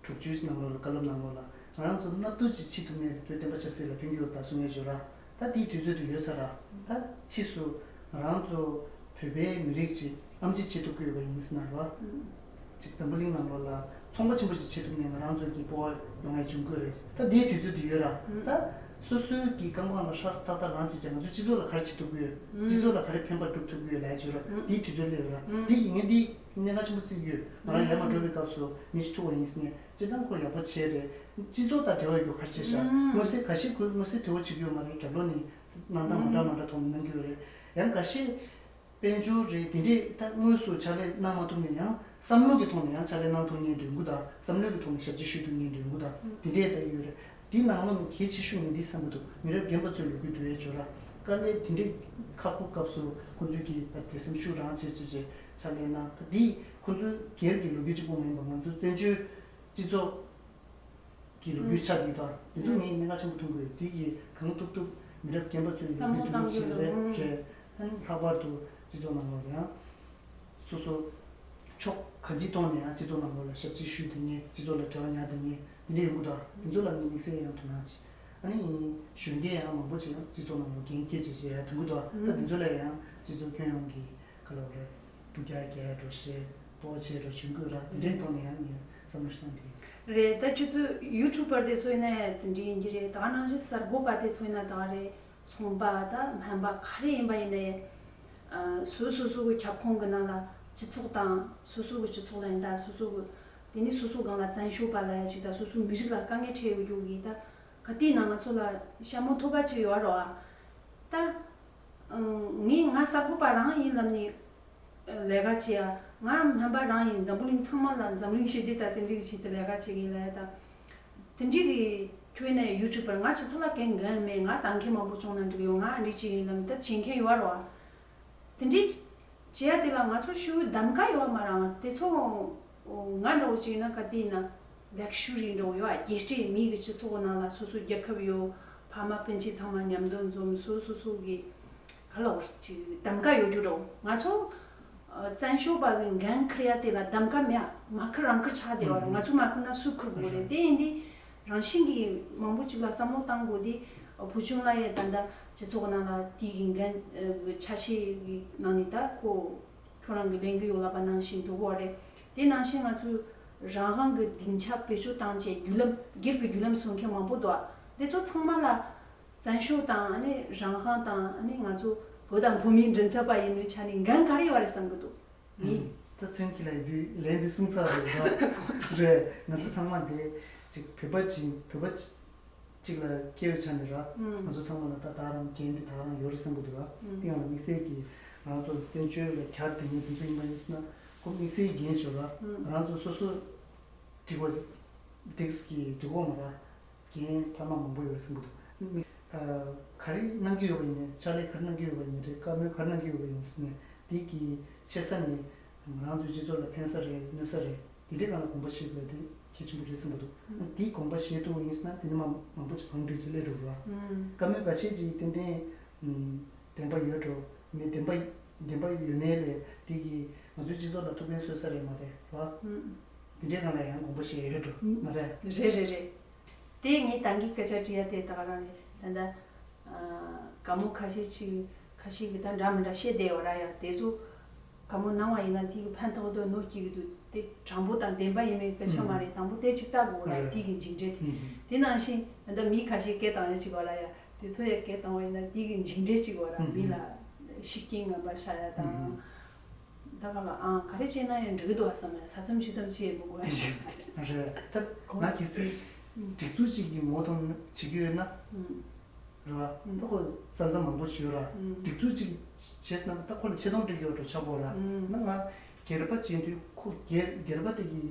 དྲུག་ཅུའི་ནང་ལོགས་ལ་བཀའ་སློབ་གནང་ལོགས་ལ་ང་རང་ཚོ་སྣ་ཐུག་ཅིག་བྱེད་ཐུབ་ནས་བོད་བསྟན་པ་ཆབ་སྲིད་ལ་ཕན་གྱི་ཡོད་པ་གསུང་ཡས་ཡོད་ར། ད་དེའི་དུས་ཚོད་དུ་ཡོད་ས་ར། ད་ཕྱིས་སུ་ང་རང་ཚོ་བོད་པའི་མི་རིགས་ཅིག་ཨེམ་ཆི་བྱེད་ཐུབ་ཀྱི་ཡོད་པ་ཡིན་ཟེར་ན་ར། ཅིག་འཛམ་བུ་གླིང་ནང་ལོགས་ལ་ཚོང་པ་ཆེན་པོ་ཞིག་བྱེད་ཐུབ་ནས་ང་རང་ཚོ་གི་སྤོབས་པ་ཡོང་ཡས་འབྱུང་དགོས་རེད། ད་དེའི་དུས་ཚོད་དུ་ཡོད་ར། ད། སོ་སོའི་གི་རྐང་པ་ལ་ཧྲ་ཏག་ཏག་རང་བྱེད་ཅིག་ང་ཚོ་སྤྱི་ཚོགས་ལ་ག་རེ་བྱེད་ཐུབ་ཀྱི་ཡོད། སྤྱི་ཚོགས་ལ་ག་རེ་ཕན་པ་སྒྲུབ་ཐུབ་ཀྱི་ཡོད་ལབ་ཡ་ཅིག་ཡོད་ར། དེའི་དུས་ཚོད་སླེབས་ཡོད་ར། དེ་ཡིན་ངས་འདི་གནད་འགག་ཆེན་པོ་བརྩི་གི་ཡོད། ང་རང་ཡར་མར་འགྲོ་བའི་སྐབས་སུ་མི་ཅིག་ཐུག་པ་ཡིན་ཟེར་ནས་སྤྱིར་བཏང་ཁོ་ཡག་པོ་བྱས་རེད། སྤྱི་ཚོགས་དང་འབྲེལ་བ་ཡོད་ག་རེ་བྱས་ཤག་མངོན་གསལ་ག་ཤེད་ཁོས་མངོན་གསལ་དོད་པོ་བྱེད་ཀྱི་ཡོད་མ་རེད། རྒྱབ་ལོགས་ནས་སྣང་སྟངས་མ་འདྲ་མ་འདྲ་མཐོང་ནས་གནང་གི་ཡོད་རེད། ཡང་འགའ་ཤས་དཔལ་འབྱོར་རེད་དེ་འདྲས་ད་དངོས་སུ་ཕྱག་ལས་གནང་མ་ཐུབ་ནས་ཡང་བསམ་བློ་གི་ཐོག་ནས་ཡང་ཕྱག་ལས་གནང་ཐུབ་མཁན་དེ་ཡོང་གི་དང་བསམ་བློ་གི་ཐོག་ནས་ཞབས་ཕྱི་ཞུ་ཐུབ་མཁན་དེ་ཡོང་གི་དང་དེ་འདྲས་ད་ཡོད་རེད། དེའི་ནང་ལོགས་ནས་གལ་ཆེ་ཤོས་ངས་འདི་བསམ་གྱི་འདུག་མི་རབས་རྒན་པ་ཚོའི་ལོ་རྒྱུས་བསྡུར་ཡས་བྱོས་ར། དཀའ་ལས་དེ་འདྲས་ཁག་པོ་སྐབས་སུ་ཁོང་ཚོས་ཀྱིས་དེ་སེམས་ཤུགས་རང་བྱེད་བྱེད་བྱེད་ཕྱག་ལས་གནང་ད་འདི་ཁོང་ཚོའི་སྒེར་གྱི་ལོ་རྒྱུས་གཅིག་པོ་མ་ཡིན་པ་ང་ཚོའི་བཙན་བྱོལ་སྤྱི་ཚོགས། གི་ལོ་རྒྱུས་ཆགས་ཡོད་དང་དེ་ཚོ་ངས་གནད་འགག་ཆེན་པོ་མཐོང་གི་ཡོད། དེ་གིས་གང་ཐུབ་ཐུབ་མི་རབས་རྒན་པ་ཚོས་ལོ་རྒྱུས་བསྡུ་རུབ་བྱས་རེད་རེད། ཨ་ནི་ལྷག་པར་དུ་སྤྱི་ཚོགས་ནང་ལོགས་ལ་ཡང་སོ་སོ་ཕྱོགས་གང་ཅིའི་ཐོག་ནས་ཡང་སྤྱི་ཚོགས་ནང་ལོགས་ལ་ཞབས་ཕྱི་ཞུས་དེ་ངས་སྤྱི་ཚོགས་ལ་འབྲེལ་བ་ཉར་དེ་ངས་དེ་འདྲ་ཡོང་གི་འདུག་དེ་ཚོ་ལ་ངས་དམིགས་བསལ་ཡང་དོ་སྣང་བྱས། ཨ་ནི་གཞོན་སྐྱེས་ཡང་མང་པོ་ཅིག་ཡང་སྤྱི་ཚོགས་ནང་ལོགས་འགན་འཁྱེར་བྱས་བྱས་ཡང་དོན་གྱི་འདུག་ད་དེ་ཚོ་ལ་ཡང་སྤྱི་ཚོགས་ཁྱོན་ཡོངས་ཀྱི་ག་ལབ་རེད། སྤུ་རྒྱག་རྒྱག་འགྲོ་ཤེས་སྤོ་བྱེད་འགྲོ་ཞུ་དགོས་ར་དེ་འདྲའི་ཐོག་ནས་ཡང་ངས་བསམ་བློ་ཞིག་བཏང་དེ་ཡིན། རེད། ད་ཁྱོད་ཚོ་ཡུ་ཊུབ་པར་དེ་ཚོ་ཡིན་ན་ཡང་དེ་འདྲའི་ཡིན་གྱི་རེད། ད་ག་ནང་བཞིན་གསར་འགོད་པ་དེ་ཚོ་ཡིན་ན་ད་ག་རེད། ཚོང་པ་ད་སྨན་པ་ག་རེ་ཡིན་པ་ཡིན་ན་ཡང་ཨ་སོ་སོ་སོ་གི་ཁྱབ་ཁོངས་ཀྱི་ནང་ལ་སྤྱི་ཚོགས་དང་སོ་སོ་གི་སྤྱི་ཚོགས་ལ་ཡིན་ད་སོ་སོ་གི་དེ་ནི་སོ་སོ་སྒང་ལ་བཙན་བྱོལ་པ་ལ་ཡ་ཞིག་ད་སོ་སོའི་མི་རིགས་ལ་དཀའ་ངལ་འཕྲད་ཡོད་རྒྱུ་གི་ད་ག་དུས་ན་ང་ཚོ་ལ་ཞྭ་མོ་ཐོབ་པ་ཅིག་ཡོད་རེད་བ། ད། ངས་ང་གསར་འགོད་པ་རང་ཡིན་ལབ་ནས་ལས་ཀ་བྱེད་ཡ། ང་སྨན་པ་རང་ཡིན། འཛམ་བུ་གླིང་ཚང་མ་ལ་འཛམ་གླིང་ཞི་བདེ་དང་དེ་འདྲའི་ཆེད་དུ་ལས་ཀ་བྱེད་ཀྱི་ཡིན་ལབ་ཡ་ད། དེ་འདྲའི་གི་ཁྱོད་ནས་ཡུ་ཊུབ་པར་ང་སྤྱི་ཚོགས་ལ་གལ་འགངས་མེད། ང་ལྟ་མཁན་མང་པོ་བྱུང་ན་འགྲིག་ཡོད། ང་འདི་བྱེད་ཡིན་ལབ་ནས་ད་བྱེད་མཁན་ཡོད་རེད་བ། དེ་འདྲའི་བྱེད་ཡ་དེ་ལ་ང་ཚོ་ཞུ་གདམ་ག་ཡོད་མ་རེད། དེ་ཚོ་ང་འདྲ་བོ་ཅིག་ཡིན་ན་ག་དུས་ཡིན་ན་ལེགས་ཤོས་རེད་འདྲ་བོ་ཡོད། རྒྱལ་སྤྱིའི་མི་གི་སྤྱི་ཚོགས་ནང་ལ་སོ་སོའི་རྒྱལ་ཁབ་ཡོད། ཕ་མ་སྤུན་མཆེད་ཚང་མ་མཉམ་དུ་འཛོམས་སོ་སོ་སོ་གི་ག་ལ་བར་ཅིག་གདམ་ག་ཡོད་རྒྱུ་འདྲ་བོ། ང་ཚོ་བཙན་བྱོལ་པ་གི་འགན་འཁུར་ཡ་དེ་ལ་གདམ་ག་མེད། མ་འཁུར་རང་འཁུར་ཆགས་བསྡད་པ་རེད། ང་ཚོ་མ་འཁུར་ན་སུས་འཁུར་དགོས་རེད། དེ་ཡིན་དུས། རང་བཞིན་གྱིས་མང་པོ་ཅིག་ལ་བསམ་བློ་བཏང་དགོས་དེ། བུ་ཆུང་ལ་ཡང་ད་ལྟ་སྤྱི་ཚོགས་ནང་ལ་དེའི་གི་འགན་ཆ་ཤས་ཀྱི་ནང་ནས་ད་ཁོ་ཁྱོད་རང་གི་ལས་འགུལ་ཡོད་ལབ་པ་ནང་བཞིན་འགྲོ་དགོས་རེད། དེ་ནང་བཞིན་ང་ཚོས་རང་དབང་གི་སྡིངས་ཆ་བེད་སྤྱོད་བཏང་བྱས་བརྒྱུད་ལམ་སྒེར་གྱི་བརྒྱུད་ལམ་བཟོ་མཁན་མང་པོ་འདུག་དེ་ཚོ་ཚང་མ་ལ་བཙན་བྱོལ་དང་ཨ་ནི་རང་དབང་དང་ཨ་ནི་ང་ཚོ་བོད་དང་བོད་མིའི་མགྲིན་ཚབ་པ་ཡིན་པའི་ཆ་ནས་འགན་ག་རེ་ཡོད་རེད་བསམ་གི་འདུག་མི། ད་ཚེམ་ཁྱི་ལ་འདི་ལན་འདི་གསུངས་ཚར་རེད་ར། རེད། ང་ཚོ་ཚང་མ་འདི་ཅིག་བོད་པ་ཅིག་བོད་པ་ཅིག་ཅིག་ལ་སྐྱེ་བའི་ཆ་ནས་ར། ང་ཚོ་ཚང་མ་ལ་ད་ད་རང་འགན་འདི་ད་རང་ཡོད་རེད་བསམ་གི་འདུག་ར། དེ་ཡང་ལ་དམིགས་བསལ་གྱི་ང་ཚོ་བཙན་བྱོལ་ལ་གྱར་དེ་ཉིད་དེ་ཚོ་ཡིན་པ་ཡིན་ཟེར་ན་ཁོ་དམིགས་བསལ་འགན་ཆོད་ར། ང་ཚོ་སོ་སོ་འགྲིག་པ་འགྲིག་གི་འགྲིག་གོ་མ་ར། རྒན་ཕ་མ་མང་པོ་ཡོད་རེད་བསམ་གི་འདུག་ཨ། ག་རེ་གནང་གི་ཡོད་པ་ཡིན་ནའི་ཕྱག་ལས་ག་རེ་གནང་གི་ཡོད་པ་ཡིན་ནའི་རེད། བཀའ་མོལ་ག་རེ་གནང་གི་ཡོད་པ་ཡིན་ཟེར་ནས་དེ་གི་ཆེ་ས་ནས་ང་རང་ཚོའི་སྤྱི་ཚོགས་ལ་ཕན་ས་རེད་གནོད་ས་རེད་དེ་འདྲའི་སྒང་ལ་དགོངས་པ་བཞེས་དགོས་དེ་གལ་ཆེན་པོ་རེད་བསམ་གི་འདུག་ཨ་དེ་དགོངས་པ་བཞེས་ཐུབ་པ་ཡིན་ཟེར་ན་དེ་ནི་མ་མང་པོ་ཅིག་བང་སྒྲིག་ཅིག་སླེབས་འགྲོ་གི་རེད་བ། བཀའ་མོལ་འགའ་ཤས་ཅིག་ཏན་ཏན་བདེན་པ་ཡོད་འགྲོ་མེད་བདེན་པ་བདེན་པ་ཡོད་ནའི་ལས་དེ་གི་ང་ཚོའི་སྤྱི་ཚོགས་ལ་ཐུགས་ཕན་གསོས་ས་རེད་མ་རེད་བ། དེ་འདྲའི་སྒང་ལ་ཡང་དགོངས་པ་བཞེས་ཡོད་འགྲོ་མ་རེད། རེད་རེད་རེད། དེ་ངས་ད་གིན་སྐད་ཆ་དྲི་ཡ་དེ་ད་ག་རང་རེད། ད་ལྟ་ཨ་བཀའ་མོལ་ཁ་ཤས་ཅིག་ཁ་ཤས་ཀྱིས་ད་འདྲ་མི་འདྲ་བཤད་བསྡད་ཡོད་ར། ཡ་དེ་ཚོ་བཀའ་མོལ་གནང་བ་ཡིན་ན་དེ་གི་ཕན་ཐོགས་དོན་ནོར་སྐྱེ་གི་འདུག་དེ་དྲང་པོ་དང་བདེན་པ་ཡིན་མིན་སྐད་ཆ་མ་རེད། དང་པོ་དེ་ཅིག་ལྟ་དགོས་ར། དེ་གི་མཇུག་འབྲས་དེ། དེ་ནང་བཞིན་ད་ལྟ་མི་ཁ་ཤས་སྐད་བཏང་ཡ་ཅིག་ཡོད་ར། ཡ་དེ་ཚོ་ཡ་སྐད་བཏང་བ་ཡིན་ན་དེ་གི་མཇུག་འབྲས་ཅིག་ཡོད་ར། མི་ལ་ཤུགས་རྐྱེན་ངན་པ་བཞག་ཡ་དང་། ད་ག་ལ་ཨང་ག་རེ་བྱས་ན་ཡང་འགྲིག་གི་འདུག་ཨ་བསམ་ཡ་ས་མཚམས་ཤི་མཚམས་ཅི་ཡང་མི་དགོས་ཨ་ཞེས་པ་དེ། རེད། ད་ང་གལ་སྲིད་སྒྲིག་འཛུགས་གཅིག་གི་ངོ་གདོང་བྱེད་ཀྱི་ཡོད་ན། རེད་བ། ད་ཁོ་ས་མཚམས་མང་པོ་ཞིག་ཡོད་ར། སྒྲིག་འཛུགས་གཅིག་བྱས་ན་ད་ཁོ་ལ་ཆེ་མཐོང་སྤྲད་ཀྱི་ཡོད་འགྲོ་ཆགས་པོ་ར། ན་ང་སྒེར་པ་བྱེད་དུས་ཁོ་སྒེར་སྒེར་པ་དེ་གི་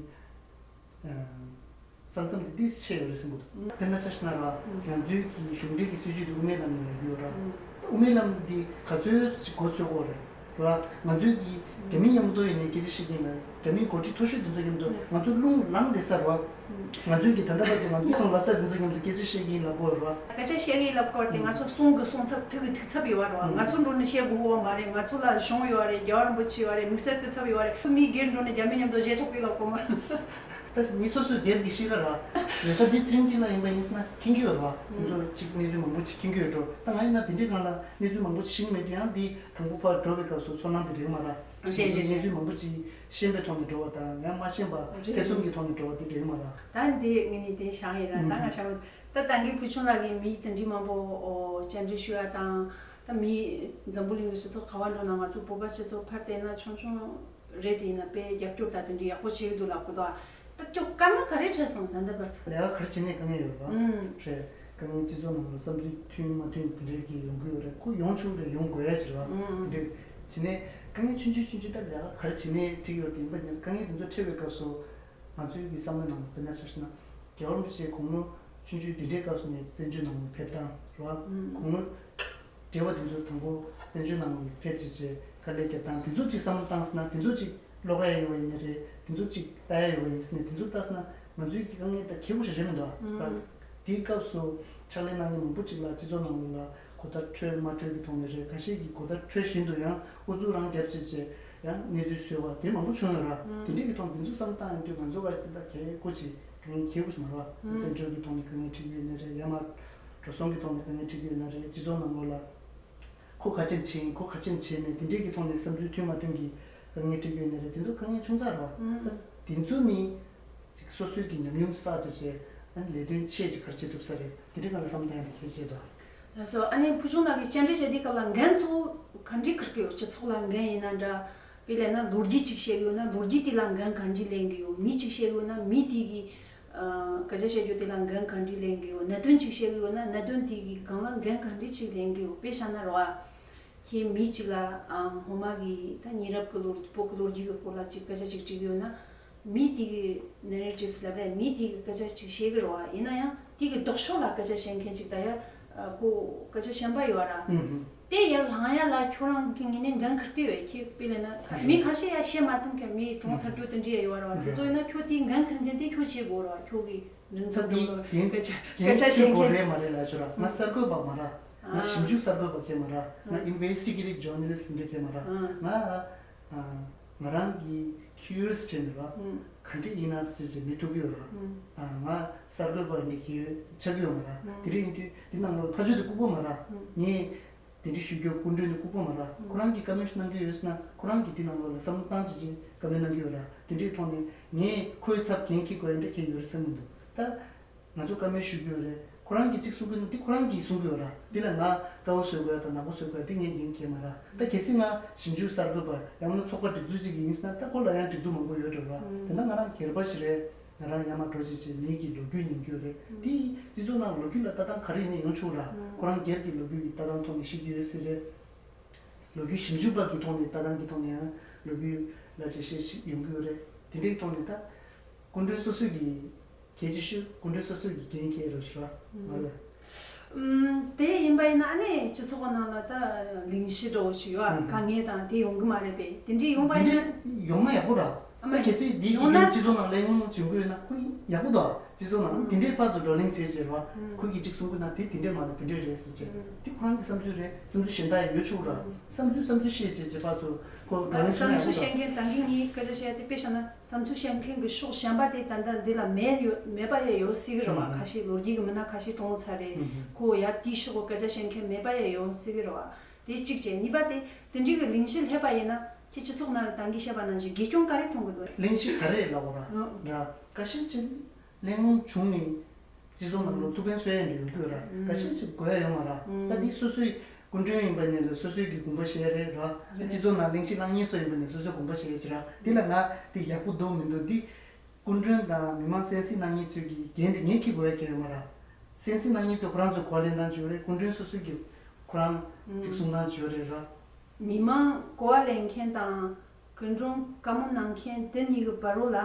ས་མཚམས་དེ་ཏིས་ཆེ་ཡོད་རེད་བསམ་གི་འདུག་དཔེར་ན་ཆ་བཞག་ན་ར། ང་ཚོའི་གི་གཞུང་འབྲེལ་གྱི་སྲིད་ཇུས་དེ་དབུ་མའི་ལམ་ནས་ཡོང་གི་ཡོད་ར། ད་དབུ་མའི་ལམ་འདི་ག་ཚོད་ཅིག་གོ་ཚོད་གོ་རེད་ར། ང་ཚོའི་གི་རྒྱ་མི་མཉམ་དུ་ཡིན་ནའི་སྐད་ཆ་བཤད་ཀྱི་ཡིན་ལ་རྒྱ་མིའི་འགོ་ཁྲིད་མཐོ་ཤོས་དེ་ཚོ་མཉམ་དུ་ང་ཚོ་རླུང་ལངས་བསྡད་ས་ར། ང་ཚོའི་གི་ད་ལྟ་བར་དུ་ང་ཚོའི་སོང་ལབ་ས་དེ་ཚོ་མཉམ་དུ་སྐད་ཆ་བཤད་ཀྱི་ཡིན་ལབ་གོ་ར། སྐད་ཆ་བཤད་ཀྱི་ཡིན་ལབ་སྐོར་དེ་ང་ཚོ་གསུང་གི་གསུང་ཚབ་ཐུག་གི་ཐུག་ཚབ་ཡོད་ར། ང་ཚོ་འགྲོ་ནས་བཤད་དགོས་བ་མ་རེད། ང་ཚོ་ལ་གཞུང་ཡོད་རེད། རྒྱལ་བ་རིན་པོ་ཆེ་ཡོད་རེད། དམིགས་བསལ་སྐུ་ཚབ་ཡོད་རེད། མི་སྒེར་འགྲོ་ནས་རྒྱ་མི་མཉམ་དུ་བཤད་ཐབས་ཡོད་ལབ་གོ་མ་ར། ད་མི་སོ་སོའི་སྒེར་གྱི་གཤིས་ཀ་ར། ལས་ས་འདི་ཚེ་རིང་སྐྱིད་ལ་ཡིན་པ་ཡིན་ཟེར་ན་མཁྱེན་གྱི་ཡོད་རེད་བ། ང་ཚོ་གཅིག་གནས་ཚུལ་མང་པོ་ཅིག་མཁྱེན་གྱི་ཡོད་འགྲོ། ད་ང་ཡིན་ན་དེ་འདྲའི་སྒང་ལ་གནས་ཚུལ་མང་པོ་ཅིག་ཤེས་ཀྱི་མེད་དུས་ཡང་འདི་དང་པོ་ཕར་འགྲོ་བའི་སྐབས་སུ་ཚོར་སྣང་དེ་རེད་མ་ར། རེད་རེད་རེད། གནས་ཚུལ་མང་པོ་ཅིག་ཤེས་པའི་ཐོག་ནས་འགྲོ་བ་དང་ཡང་མ་ཤེས་པ་རེད། ཐེ་ཚོམ་གྱི་ཐོག་ནས་འགྲོ་བ་དེ་རེད་མ་ར། ད་འདི་ངས་ནི་དེ་བཞག་ཡིན་ར། ད་ང་བཞག་པ་ ད་ད་གིན་བུ་ཆུང་ལགས་ཀྱིས་མི་དེ་འདྲའི་མང་པོ་ཨོ་བཅར་འདྲི་ཞུ་ཡ་དང་། ད་མི་འཛམ་བུ་གླིང་གི་སྤྱི་ཚོགས་ག་བ་འགྲོ་ན་ང་ཚོ་བོད་པ་སྤྱི་ཚོགས་ཕར་བལྟས་ན་ཆུང་ཆུང་རེད། དེ་ཡིན་ན་དཔེ་རྒྱབ་སྐྱོར་དང་དེ་འདྲའི་ཡག་པོ་བྱེད་ཀྱི་འདུག་ལབ་གི་འདུག་ད་སྐྱོ་དཀའ་ངལ་ག་རེ་འཕྲད་སོང་ད་ལྟ་བར་དུ། ལས་ཀ་ག་རེ་བྱེད་ནས་དཀའ་ངལ་ཡོད་པ། ཨུམ། རེད། དཀའ་ངལ་སྤྱི་ཚོགས་ནང་ལ་བསམ་ཚུལ་མཐུན་མ་མཐུན་དེ་འདྲའི་གི་ཡོང་གི་ཡོད་རེད། ཁོ་ཡོང་ཆོག་རེད། ཡོང་དགོས་ཡ་ཞིག་རེད་པ། ཨུམ། དེ་འདྲའི་བྱེད་ནས་དཀའ་ངལ་ཆུང་ཆུང་ཆུང་ཆུང་ད་ལས་ཀ་ག་རེ་བྱེད་ནས་འགྲིག་ཡོད་དེ་ཡིན་པ་ཉིད་དཀའ་ངལ་དེ་ཚོ་འཕྲད་པའི་སྐབས་སུ། ང་ཚོའི་གི་བསམ་བློ་ནང་དཔེར་ན་ཆ་བཞག་ན། རྒྱལ་བ་རིན་པོ་ཆེས་དགུང་ལོ་ཆུང་ཆུང་འདི་འདྲའི་སྐབས་སུ་ནས་བཙན་བྱོལ་ནང་ལ་ཕེབས་སྟངས་རེད་པ། ཨུམ། དགུང་ལོ་བགྲེས་པ་དེ་ཚོ་དང་པོ་བཙན་བྱོལ་ནང་ལ་ཕེབས་བྱས་བྱས་དཀའ་ལས་རྒྱབ་སྟངས་དེ་ཚོ་གཅིག་བསམ་བློ་བཏང་ཟིན་ན། དེ་ཚོ་གཅིག་ཀློག་ཡ་ཡོད་པ་ཡིན་ན་རེད། དེ་ཚོ་གཅིག་ལྟ་ཡ་ཡོད་པ་ཡིན་ཟེར་ནས་དེ་ཚོ་ལྟ་ཟིན་ན་ང་ཚོའི་གི་དཀའ་ངལ་ད་ཁེ་པོ་ཞིག་རེད་མི་འདུག་ཨ། ཨུམ། དེའི་སྐབས་སུ་ཕྱག་ལས་གནང་མཁན་མང་པོ་ཅིག་ལ་སྤྱི་ཚོགས་ནང་ལོགས་ལ་གོ་བརྡ་འཕྲོད་མ་འཕྲོད་ཀྱི་ཐོག་ནས་རེད། ཁ་ཤས་ཀྱིས་གོ་བརྡ་འཕྲོད་བཞིན་དུ་ཡང་ཨུ་ཚུགས་རང་རྒྱབ་བྱས་བྱས་ཡང་གནས་ཚུལ་བཟོས་པ་དེ་མང་པོ་བྱུང་ཡོད་ར། ཨུམ། དེ་འདྲས་ཀྱི་ཐོག་དེ་ཚོ་བསམ་བློ་བཏང་ཡོང་དུས་ང་ཚོ་ག་ཅིག་དེ་འདྲ་གལ་དགོས་ཆེ་དཀའ་ངལ་ཁེ་པོ་ཞིག་མ་རེད་པ། ཨུམ། དཔལ་འབྱོར་གྱི་ཐོག་ནས་དཀའ་ངལ་འཕྲད་ཀྱི་ཡོད་ན་རེད། ཡང་མ་འགྲོ་སོང་གི་ཐོག་ནས་དཀའ་ངལ་འཕྲད་ཀྱི་ཡོད་ན་རེད། སྤྱི་ཚོགས་ནང་ལོགས་ལ་ཁོ་ག་ཅིག་བྱས་ཡིན། ཁོ་ག་ཅིག་བྱས་མེད། དེ་འདྲས་ཀྱི་ཐོག་ནས་བསམ་ཚུལ་མཐུན་མ་མཐུན་གྱི་དཀའ་ངལ་འཕྲད་ཀྱི་ཡོད་ན་རེད། དེ་ཚོ་དཀའ་ངལ་ཆུང་ཙག་རེད་པ། ཨུམ། ད་དེ་ཚོ་ནི་ཅིག་སོ་སོའི་གི་ཉམས་མྱོང་བསགས་བྱས་བྱས་ཨ་ནི་ལས་དོན་ཆེ་ཅིག་ག་རེ་བྱེད་ཐུབ་ས་རེད། དེ་འདྲའི་སྒང་ལ་བསམ་བློ་བཏང་ཡ་དེ་གལ་ཆེ་དོ། ལགས་སོ། ཨ་ནི་བུ་ཆུང་ལགས་ཀྱིས་བཅར་འདྲི་བྱེད་དུས་སྐབས་ལ་འགན་གཙོ་བོ་ག་འདྲས་འཁུར་གྱི་ཡོད། སྤྱི་ཚོགས་ལ་འགན་ཡིན་ན་འདྲ། དཔེ་ལབ་ན་ལོ་རྒྱུས་ཅིག་བཤད་ཀྱི་ཡོད་ན་ལོ་རྒྱུས་དེ་ལ་འགན་ག་འདྲས་ལེན་གྱི་ཡོད། མི་ཅིག་བཤད་ཀྱི་ཡོད་ན་མི་དེ་གི་ཨ་སྐད་ཆ་བཤད་རྒྱུ་དེ་ལ་འགན་ག་འདྲས་ལེན་གྱི་ཡོད། གནད་དོན་ཅིག་བཤད་ཀྱི་ཡོད་ན་གནད་དོན་དེ་གི་སྒང་ལ་འགན་ག་འདྲས་ཅིག་ལེན་གྱི་ཡོད། དཔེ་བཞག་ན་རེད་པ། ཁྱེད་མི་གཅིག་ལ་ཨ་སྔོན་མ་གི་ད་ཉེ་རབས་ཀྱི་ལོ་བོད་ཀྱི་ལོ་རྒྱུས་ཀྱི་སྐོར་ལ་ཅིག་སྐད་ཆ་ཅིག་དྲིས་ཡོད་ན། མི་དེ་གི་ནེ་རེ་ཊིབ་ལབ་རེད། མི་དེ་གི་སྐད་ཆ་ཅིག་བཤད་གི་རེད་པ། ཡིན་ན་ཡང་དེ་གི་ལྡོག་ཕྱོགས་ལ་སྐད་ཆ་བཤད་མཁན་ཅིག་ད་ཡ་ཨ་ཁོ་སྐད་ཆ་གཞན་པ་ཡོད་ར། ཨུམ་ཧུམ། དེ་ཡར་ལངས་ཡ་ལ་ཁྱོད་རང་གི་ངོས་ནས་འགན་འཁུར་གི་ཡོད། ཁྱེད་དཔེ་ལབ་ན་ཁ་མི་ཁ་ཤས་ཡ་བཤད་མ་ཐུབ་མཁན། མི་གྲོངས་ཚར་རྒྱུ་དེ་འདྲ་ཡ་ཡོད་ར་བ། དེ་ཚོ་ཡིན་ན་ཁྱོད་དེའི་འགན་འཁུར་མཁན་དེ་ཁྱོད་བྱེད་དགོས་ར་བ། ཁྱོད་ཀྱི་མགྲིན་ཚབ་ད་དེ་འགྲོ་ལ་འགན་སྐད་ཆ་སྐད་ཆ་འཁུར་བཤད་དགོས་མཁན་རེད་མ་རེད་ལབ་ཆོག་ར། ང་ཨུམ་གསར་འགོད་པ་མ་ར། ང་ཨ་ཞིབ་འཇུག་གསར་འགོད་པ་གང་ཡང་མ་ར། ང་ཨུམ་ཨིན་ཝེ་སི་ཊི་གེ་ཊིབ་ཇོར་ན་ལི་སི་ཊི་འདྲ་གང་ཡང་མ་ར། ང་ཨ་ང་རང་གི་ཁྱུ་རི་ཡོ་སི་ཊི་བྱས་ནས་ར། ཨུམ་ག་འདྲས་ཡིན་ན་ཟེར་བྱས་མི་ཐུག་གི་ཡོད་ར། ཨུམ་ཨ་ང་གསར་འགོད་པ་འདྲ་གང་ཡང་ཆགས་ཀྱི་ཡོད་མ་ར། ཨུམ་དེ་འདྲ་ཡིན་དུས་འདི་ནང་ལོགས་ཕར་ཕྱོགས་དེ་ལྐུགས་པ་མ་ར། ཨུམ་ངས་དེ་འདྲ་ཞུ་རྒྱུ་སྐུ་མགྲོན་དེ་ལྐུགས་པ་མ་ར། ཨུམ་ཁོ་རང་གིས་བཀའ་མོལ་གནང་གི་ཡོད་ཟེར་ན་ཁོ་རང་གིས་འདི་ནང་ལོགས་ལ་བསམ་བློ་བཏང་བྱས་བྱས་བཀའ་མོལ་གནང་གི་ཡོད་ར། དེ་འདྲའི་ཐོག་ནས་ངས་ཁོའི་ཚབ་འགན་འཁྱེར་དགོས་ཡ་འདྲ་གང་ཡང་ཡོད་རེད་བསམ་གྱི་མི་འདུག་ད། ང་ཚོ་བཀའ་མོལ་ཞུ་གི་ཡོད་རེད། ཁོ་རང་གིས་གཅིག་གསུང་གི་འདུག་དེ་ཁོ་རང་གིས་གསུང་གི་ཡོད་ར། དེ་ལ་ང་དཀར་པོ་བཟོ་དགོས་ཡ་དང་ནག་པོ་བཟོ་དགོས་ཡ་དེ་ངས་འགན་འཁྱེར་མ་ར། ད་གལ་སྲིད་ང་ཞིབ་འཇུག་གསར་འགོད་པ་ཡང་ན་ཚོགས་པ་སྒྲིག་འཛུགས་ཅིག་ཡིན་ཟེར་ན་ད་ཁོ་ལ་ཡང་སྒྲིག་འཛུགས་མང་པོ་ཡོད་འགྲོ་ར། དེ་ན་ང་རང་སྒེར་པ་ཞིག་རེད། ང་རང་ཡར་མར་འགྲོ་བྱས་བྱས་མི་གི་ལོ་རྒྱུས་ཉན་རྒྱུ་རེད། དེ་སྤྱི་ཚོགས་ནང་ལོ་རྒྱུས་ལ་ལྟ་སྟངས་ག་རེ་ཡིན་ན་ཡོང་ཆོག་ར། ཁོ་རང་སྒེར་གྱི་ལོ་རྒྱུས་ཀྱི་ལྟ་སྟངས་ཐོག་ནས་བཤད་ཀྱི་ཡོད་ཟེར་རེད། ལོ་རྒྱུས་ཞིབ་འཇུག་པ་གི་ཐོག་ནས་ལྟ་སྟངས་ཀྱི་ཐོག་ནས་ཡང་ལོ་རྒྱུས་ལ་འགྲེལ་བཤད་ཞིག་ཡོང་གི་ཡོད་རེད། དེ་འདྲའི་ཐོག་ནས་ད་སྐུ་མགྲོན་སོ་སོ་གི་གལ་ཆེ་ཤོས་སྐུ་མགྲོན་སོ་སོ་གི་འགན་འཁྱེར་རོགས་ཞུ་བ་མ་རེད། ཨུམ། དེ་ཡིན་པ་ཡིན་ན་ཨ་ནི་སྤྱི་ཚོགས་ནང་ལ་ད་གླེང་གཞི་འདྲ་བོ་ཞིག་ཡོད་ཨ། ཨུམ། དཀའ་ངལ་དང་དེ་ཡོང་གི་མ་རེད་པས། དེ་འདྲའི་ཡོང་པ་དེ་ཡིན་ན། འདྲ་ཡོང་ན་ཡག་པོ་ར། ཨ་མ། ད་གལ་སྲིད་དེའི་ཡོང་ན་གི་སྤྱི་ཚོགས་ནང་གླེང་སློང་བྱུང་གི་ཡོད་ན་ཁོ་ཡག་པོ་འདུག་ཨ། སྤྱི་ཚོགས་ནང་ཨུམ། དེ་འདྲའི་ཕར་ཚུར་བགྲོ་གླེང་བྱས་བྱས་ར། ཨུམ། ཁོ་གིས་གཅིག་གསུང་གི་ན་དེ་དེ་འདྲས་མ་རེད། དེ་འདྲས་རེད་ཟེར་བྱས། ཨུམ། དེ་ཁོ་རང་གི་བསམ་ཚུལ་རེད། བསམ་ཚུལ་གཞན་དག་ཡང་ཡོད་ཆོག་ར། ཨུམ། བསམ་ཚུལ་བསམ་ཚུལ་བཤད་བྱས་བྱས་ཕར་ཚུར་ཁོ་བགྲོ་གླེང་བྱས་ན་ཡག་པོ་འདུག་ཨ། བསམ་ཚུལ་བཤད་མཁན་ད་གིན་ངས་སྐད་ཆ་བཤད་དེ་དཔེ་བཞག་ན། བསམ་ཚུལ་བཤད་མཁན་གྱི་ཕྱོགས་གཞན་པ་དེ་ད་ལྟ་འདི་ལ་མེད་ཡོད་མེད་པ་ཡང་ཡོད་སྲིད་གི་རེད་བ། ཨུམ། ཁ་ཤས་ལོ་རྒྱུས་ཀྱི་མི་སྣ་ཁ་ཤས་གྲོངས་ཚར་རེད། ཨུམ། ཁོ་ཡ་དེའི་ཕྱོགས་ཀྱི་སྐད་ཆ་བཤད་མཁན་མེད་པ་ཡང་ཡོད་སྲིད་གི་རེད་བ། དེ་གཅིག་བྱས། གཉིས་པ་དེ་དེ་འདྲའི་གི་གླེང་གཞི་སླེབས་པ་ཡིན་ན་ཁྱེད་སྤྱི་ཚོགས་ནང་གི་ད་གིན་བཤད་པ་ནང་བཞིན་དགེ་སྐྱོན་ག་རེ་མཐོང་གི་འདུག་གླེང་གཞི་ག་རེ་ལབ་དགོས་ར། ཨུམ། ར་ཁ་ཤས་ཅིག་གླེང་སློང་བྱུང་ནས་སྤྱི་ཚོགས་ནང་ལོགས་ཐུགས་ཕན་གསོས་ཡ་འདྲ་ཡོང་གི་ཡོད་ར། ཨུམ། ཁ་ཤས་ཅིག་དགོས་ཡ་ཡོད་མ་ར། ཨུམ། ད་འདི་སོ་སོའི་སྐུ་མགྲོན་ཡིན་པ་ཉིད་ལ་སོ་སོའི་གི་དགོངས་པ་བཞེས་རེད་ར། རེད། སྤྱི་ཚོགས་ནང་གླེང་གཞི་བསླངས་མཁན་ཚོ་ཡིན་པ་ནས་སོ་སོའི་དགོངས་པ་བཞེས་ཀྱི་ར། འདི་ལ་ང་འདི་ཡག་པོ་འདུག་མི་འདུག་འདི་སྐུ་མགྲོན་དང་མི་མང་གསན་གཟིགས་གནང་མཁན་ཚོའི་གི་འགན་དེ་ངས་འཁྱེར་དགོས་ཡ་གང་ཡང་ཡོད་མ་ར། གསན་གཟིགས་གནང་མཁན་ཚོས་ཁོ་རང་ཚོའི་གོ་བ་ལེན་སྟངས་ཅིག་ཡོད་རེད། སྐུ་མགྲོན་སོ་སོའི་གི་ཁོ་རང་ཅིག་གསུང་སྟངས་ཅིག་ཡོད་རེད་ར། མི་མང་གོ་བ་ལེན་མཁན་དང་སྐུ་མགྲོན་བཀའ་མོལ་གནང་མཁན་དེ་གཉིས་ཀྱི་བར་རོ་ལ་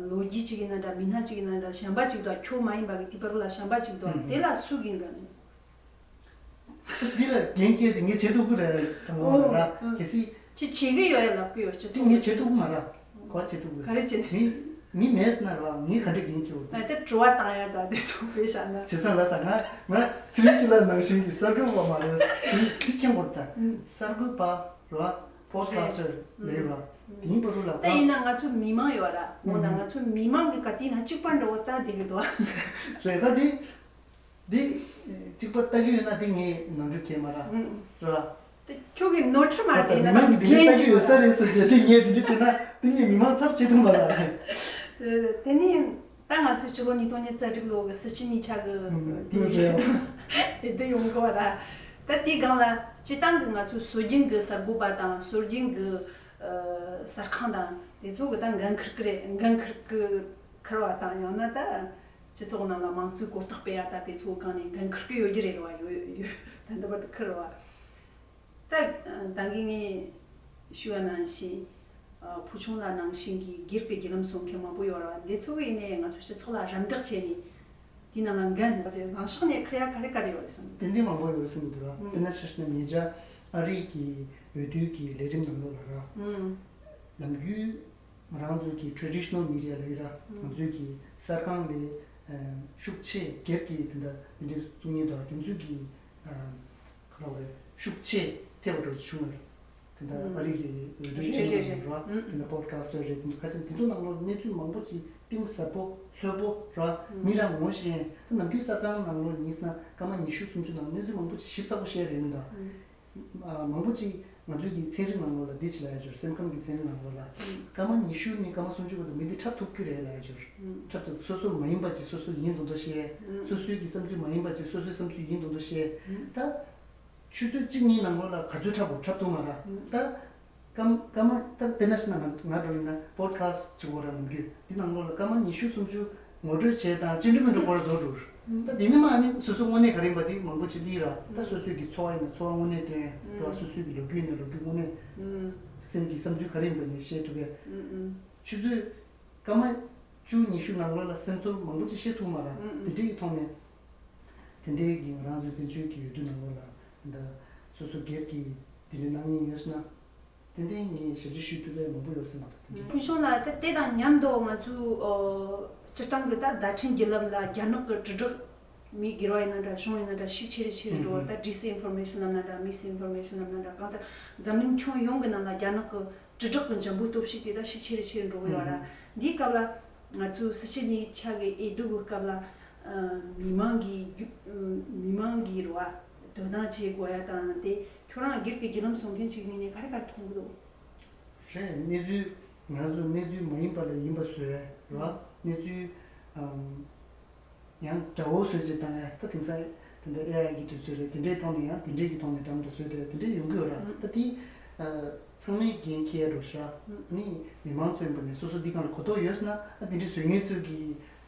ལོ་རྒྱུས་ཅིག་ཡིན་ན་འདྲ། མི་སྣ་ཅིག་ཡིན་ན་འདྲ། གཞན་པ་ཅིག་འདུག་ཁྱོད་མ་ཡིན་པ་གི་དེ་བར་རོ་ལ་གཞན་པ་ཅིག་འདུག་ཨུམ། དེ་ལ་སུ་གི་འགན། འདི་ལ་འགན་འཁྱེར་དེ་ངས་བྱེད་ཐུབ་ཀྱི་རེད་དང་པོ་ར། ཨོ། གལ་སྲིད་ཁྱེད་བྱེད་ཀྱི་ཡོད་ཡ་ལབ་ཀྱི་ཡོད། སྤྱི་ཚོགས་ངས་བྱེད་ཐུབ་ཀྱི་མ་ར། གོ་བྱེད་ཐུབ་ཀྱི་ག་རེ་བྱེད་ནས། མི་མི་མེད་ཟེར་ན་ར་ངས་ག་འདྲ་འགན་འཁྱེར་འོ། ད་ལྟ་དྲི་བ་བཏང་ཡ་ད་དེ་སོང་བས་བཞག་ན། བྱས་ཙང་ལ་ས་ང་ང་ཚེ་རིང་སྐྱིད་ལགས་ནང་བཞིན་གྱི་གསར་འགོད་པ་མ་རེད། དེ་དེ་མཁྱེན་དགོས་ད། ཨུམ། གསར་འགོད་པ་ར་པོ་ཌི་ཁ་སི་ཊར་ལས་ར། ཨུམ། དེ་ཡིན་པ་རུ་ལ་ད་ཡིན་ན་ང་ཚོ་མི་མང་ཡོད་ར། འོ་ན་ང་ཚོ་མི་མང་གི་ག་དེ་ན་གཅིག་པ་འདྲ་བོ་ལྟ་བསྡད་ཀྱི་འདུག་རེད་ད་དེ། འདི་གཅིག་པ་ལྟ་གི་ཡོད་ན་འདི་ངས་ནོར་འཁྲུལ་གང་ཡང་མ་ར། ཨུམ། ར། དེ་ཁྱོད་ཀྱི་ནོར་འཁྲུལ་མ་རེད། ད་ཡིན་ན་མི་མང་གིས་འདི་འདྲ་ལྟ་གི་ཡོད་ས་རེད་ཟེར་བྱས་དེ་ངས་འདི་འདྲ་བྱས་ན་འདི་ངས་མི་མང་ཚབ་བྱེད་ཐུབ་མ་ར། རེད་རེད། དེ་ནི་ ད་ང་ཚོས་སྤྱི་ལོ་ཉིས་སྟོང་ཉི་ཤུ་རྩ་དྲུག་ལོ་གི་སྲིད་སྤྱི་གཉིས་ཆ་གི་ཨུམ་དེ་དེ་རེད། དེ་དེ་ཡོང་གི་བ་ར། ད་དེའི་སྒང་ལ་སྤྱི་བཏང་གི་ང་ཚོའི་སྲོལ་རྒྱུན་གི་གསར་འགོད་པ་དང་སྲོལ་རྒྱུན་གི་ཨ་གསར་ཁང་དང་དེ་ཚོ་གི་ད་འགན་འཁུར་གི་རེད། འགན་འཁུར་གི་འཁུར་བ་དང་ཡང་ན་ད་སྤྱི་ཚོགས་ནང་ལ་མང་གཙོའི་གོ་རྟོགས་སྤེལ་ཡ་ད་དེ་ཚོ་གི་སྒང་ནས་འགན་འཁུར་གི་ཡོད་རྒྱུ་རེད་བ། ཡོད་ཡོད། ད་འདི་བར་དུ་འཁུར་བ། ད་ད་གིན་ངས་ཞུས་པ་ནང་བཞིན། ཨ་ཕུལ་བྱུང་ལགས་ནང་བཞིན་གྱི་སྒེར་གྱི་བརྒྱུད་ལམ་བཟོ་མཁན་མང་པོ་ཡོད་རེད་བ། འདི་ཚོ་གི་ནས་ང་ཚོ་སྤྱི་ཚོགས་ལ་རམ་འདེགས་བྱས་ནས་དེའི་ནང་ལ་འགན་བཞེས་བཟང་ཕྱོགས་ནས་འཁུར་ཡ་ག་རེ་ག་རེ་ཡོད་རེད་བསམ་གི་འདུག་ཏན་ཏན་མང་པོ་ཡོད་རེད་བསམ་གི་འདུག་ར། ཨུམ། དཔེར་ན་ཆ་བཞག་ན་ཉེ་ཆར་ཨ་རི་གི་འོས་བསྡུ་གི་ལས་རིམ་ནང་ལོགས་ལ་ར། ཨུམ། ནམ་རྒྱུན་ང་རང་ཚོ་གི་traditional media ལབ་ཀྱི་ར། ཨུམ། ང་ཚོའི་གི་གསར་ཁང་ལས་ཨ་ཤུགས་ཆེ་སྒེར་གྱི་དེ་འདྲ་དེ་འདྲའི་གཙུག་བརྙན་དང་དེ་ཚོའི་གི་ཨ་ག་རེ་ལབ་དགོས་རེད། ཤུགས་ཆེ་ཐེབས་པ་འདྲ་བྱུང་བ་རེད། དེ་འདྲ་ཨ་རི་གི་འོས་བསྡུ་རེད་ཆེན་མོ་རེད་རེད་རེད། རེད་བ། ཨུམ། དེ་འདྲ་podcast རེད་རེད། དེ་འདྲ་ཁ་ཆེ་དེ་ཚོ་ནང་ལོགས་གནས་ཚུལ་མང་པོ་ཅིག་གཏིང་ཟབ་པོ་ལྷོད་པོ་ར། ཨུམ། མི་རང་ངོ་ཤེས་ད་ནམ་རྒྱུན་གསར་ཁང་ནང་ལོགས་ཡིན་ཟེར་ན་སྐར་མ་ཉི་ཤུ་སུམ་ཅུ་ནང་གནས་ཚུལ་མང་པོ་ཅིག་ཞིབ་ཚགས་པོ་བཤད་རེད་མི་འདུག་ཨུམ། ཨ་མང་པོ་ཅིག་ང་ཚོའི་གི་ཚན་རིག་ནང་ལོགས་ལ་འདི་ཅིག་ལབ་ཡ་འབྱོར། སེམས་ཁམས་ཀྱི་ཚན་རིག་ནང་ལོགས་ལ་ཨུམ། སྐར་མ་ཉི་ཤུ་ནས་སྐར་མ་སུམ་ཅུ་བར་དུ་མི་འདི་འཁྲབ་ཐུབ་ཀྱི་རེད་ལབ་ཡ་འབྱོར། ཨུམ། འཁྲབ་ཐུབ། སོ་སོ་མ་ཡིན་པ་ཅིག་སོ་སོ་ཡིན་མདོག་མདོག་བཤད། ཨུམ། སོ་སོའི་གི་བསམ་ཚུལ་མ་ཡིན་པ་ཅིག་སོ་སོའི་བསམ་ཚུལ་ཡིན་མདོག་མདོག་བཤད། ཨུམ། ད་ཆུ་ཚོད་གཅིག་གཉིས་ནང་ལོགས་ལ་ག་ཚོད་འཁྲབ་དགོས་འཁྲབ་ཐུབ་མ་ར། ཨུམ། ད་སྐར་སྐར་མ་ད་དཔེར་ན་ཞུ་ན་ང་ང་འདྲ་ཡིན་ན་podcast གཅིག་པོ་ར་ནམ་རྒྱུན་འདི་ནང་ལོགས་ལ་སྐར་མ་ཉི་ཤུ་སུམ་ཅུ་ངོ་སྤྲོད་བྱས་དང་ཅི་འདྲ་མི་འདྲ་སྐོར་ར་རྫོགས་འགྲོ། ཨུམ། ད་འདི་ནི་མ་ནི་སོ་སོ་དངོས་གནས་ག་རེ་ཡིན་པ་འདི་མང་པོ་ཅིག་ལི་ར། ད་སོ་སོའི་གི་འཚོ་བ་ཡིན་ན་འཚོ་བ་དངོས་གནས་སྟོན་ཡ་ར། སོ་སོའི་གི་ལོ་རྒྱུས་ཡིན་ན་ལོ་རྒྱུས་དངོས་གནས། ཨུམ། སེམས་ཀྱི་བསམ་ཚུལ་ག་རེ་ཡིན་པ་ནི་བཤད་ཐུབ་ཡ། ཨུམ། ཨུམ། ཆུ་ཚོད་སྐར་མ་བཅུ་ཉི་ཤུ་ནང་ལོགས་ལ་སེམས་ཚོར་མང་པོ་ཅིག་བཤད་ཐུབ་མ་ར། ཨུམ། ཨུམ། དེ་འདྲའི་གི་ཐོག་ནས་དེ་འདྲའི་གི་ང་རང་ཚོའི་བཙན་བྱོལ་གྱི་འོས་བསྡུ་ནང་ལོགས་ལ་ད་སོ་སོ་སྒེར་གྱི་དེ་འདྲའི་གནང་མཁན་ཡོད་ཟེར་ན། ཏན་ཏན་ངས་ཞབས་ཕྱི་ཞུ་ཐུབ་པའི་མང་པོ་ཡོད་ཟེར་མ་གཏོགས་དེ་འདྲའི། ཕུལ་བྱུང་ལགས་ད་དེ་དང་མཉམ་དུ་ང་ཚོའི་ཨོ་སྤྱིར་བཏང་གི་ད་བརྡ་འཕྲིན་བརྒྱུད་ལམ་ལ་རྒྱ་ནག་གི་དྲིལ་བསྒྲགས་མི་སྒེར་བ་ཡིན་ན་འདྲ་གཞུང་ཡིན་ན་འདྲ་ཤུགས་ཆེ་རུ་ཆེ་རུ་འགྲོ་བར། ད་disinformation ལབ་ན་འདྲ་misinformation ལབ་ན་འདྲ་གང་ལྟར་འཛམ་གླིང་ཁྱོན་ཡོངས་ཀྱི་ནང་ལ་རྒྱ་ནག་གི་དྲིལ་བསྒྲགས་ཀྱི་འཇམ་པོའི་སྟོབས་ཤུགས་དེ་ད་ཤུགས་ཆེ་རུ་ཆེ་རུ་འགྲོ་གི་ཡོད་ར། འདིའི་སྐབས་ལ་ང་ཚོའི་སྲིད་སྤྱི་གཉིས་ཆ་གི་འོས་བསྡུ་གི་སྐབས་ལ་ཨ་མི་མང་གི་རྒྱུ་མི་མང་གི་རེད་བ་དོ་སྣང་བྱེད་དགོས་ཡ་དང་དེ། ཁྱོད་རང་སྒེར་གྱི་བརྒྱུད་ལམ་བཟོ་མཁན་ཞིག་ཡིན་ནའི་ག་རེ་ག་རེ་མཐོང་གི་འདུག་རེད། གནས་ཚུལ་ང་རང་ཚོ་གནས་ཚུལ་མ་ཡིན་པ་ལ་ཡིན་པ་བཟོས་ར། གནས་ཚུལ་ཨམ་ཡང་དགྲ་བོ་བཟོས་བྱས་བཏང་ཡ་ད་དེང་སང་དེ་འདྲ་ཨེ་ཨའི་གི་དུས་ཚོད་རེད། དེ་འདྲའི་ཐོག་ནས་ཡང་དེ་འདྲའི་གི་ཐོག་ནས་འགྲམ་དུ་བཟོས་ཏེ་དེ་འདྲའི་ཡོང་གི་ཡོད་ར། ད་དེ་ཨ་ཚང་མས་འགན་འཁྱེར་རོགས་ཤ། ནི་མི་མང་ཚོ་ཡིན་པ་ནས་སོ་སོ་འདི་སྒང་ལ་གོ་རྟོགས་ཡོད་ན་ཨ་དེ་འདྲའི་བཟོ་མཁན་ཚོ་གི་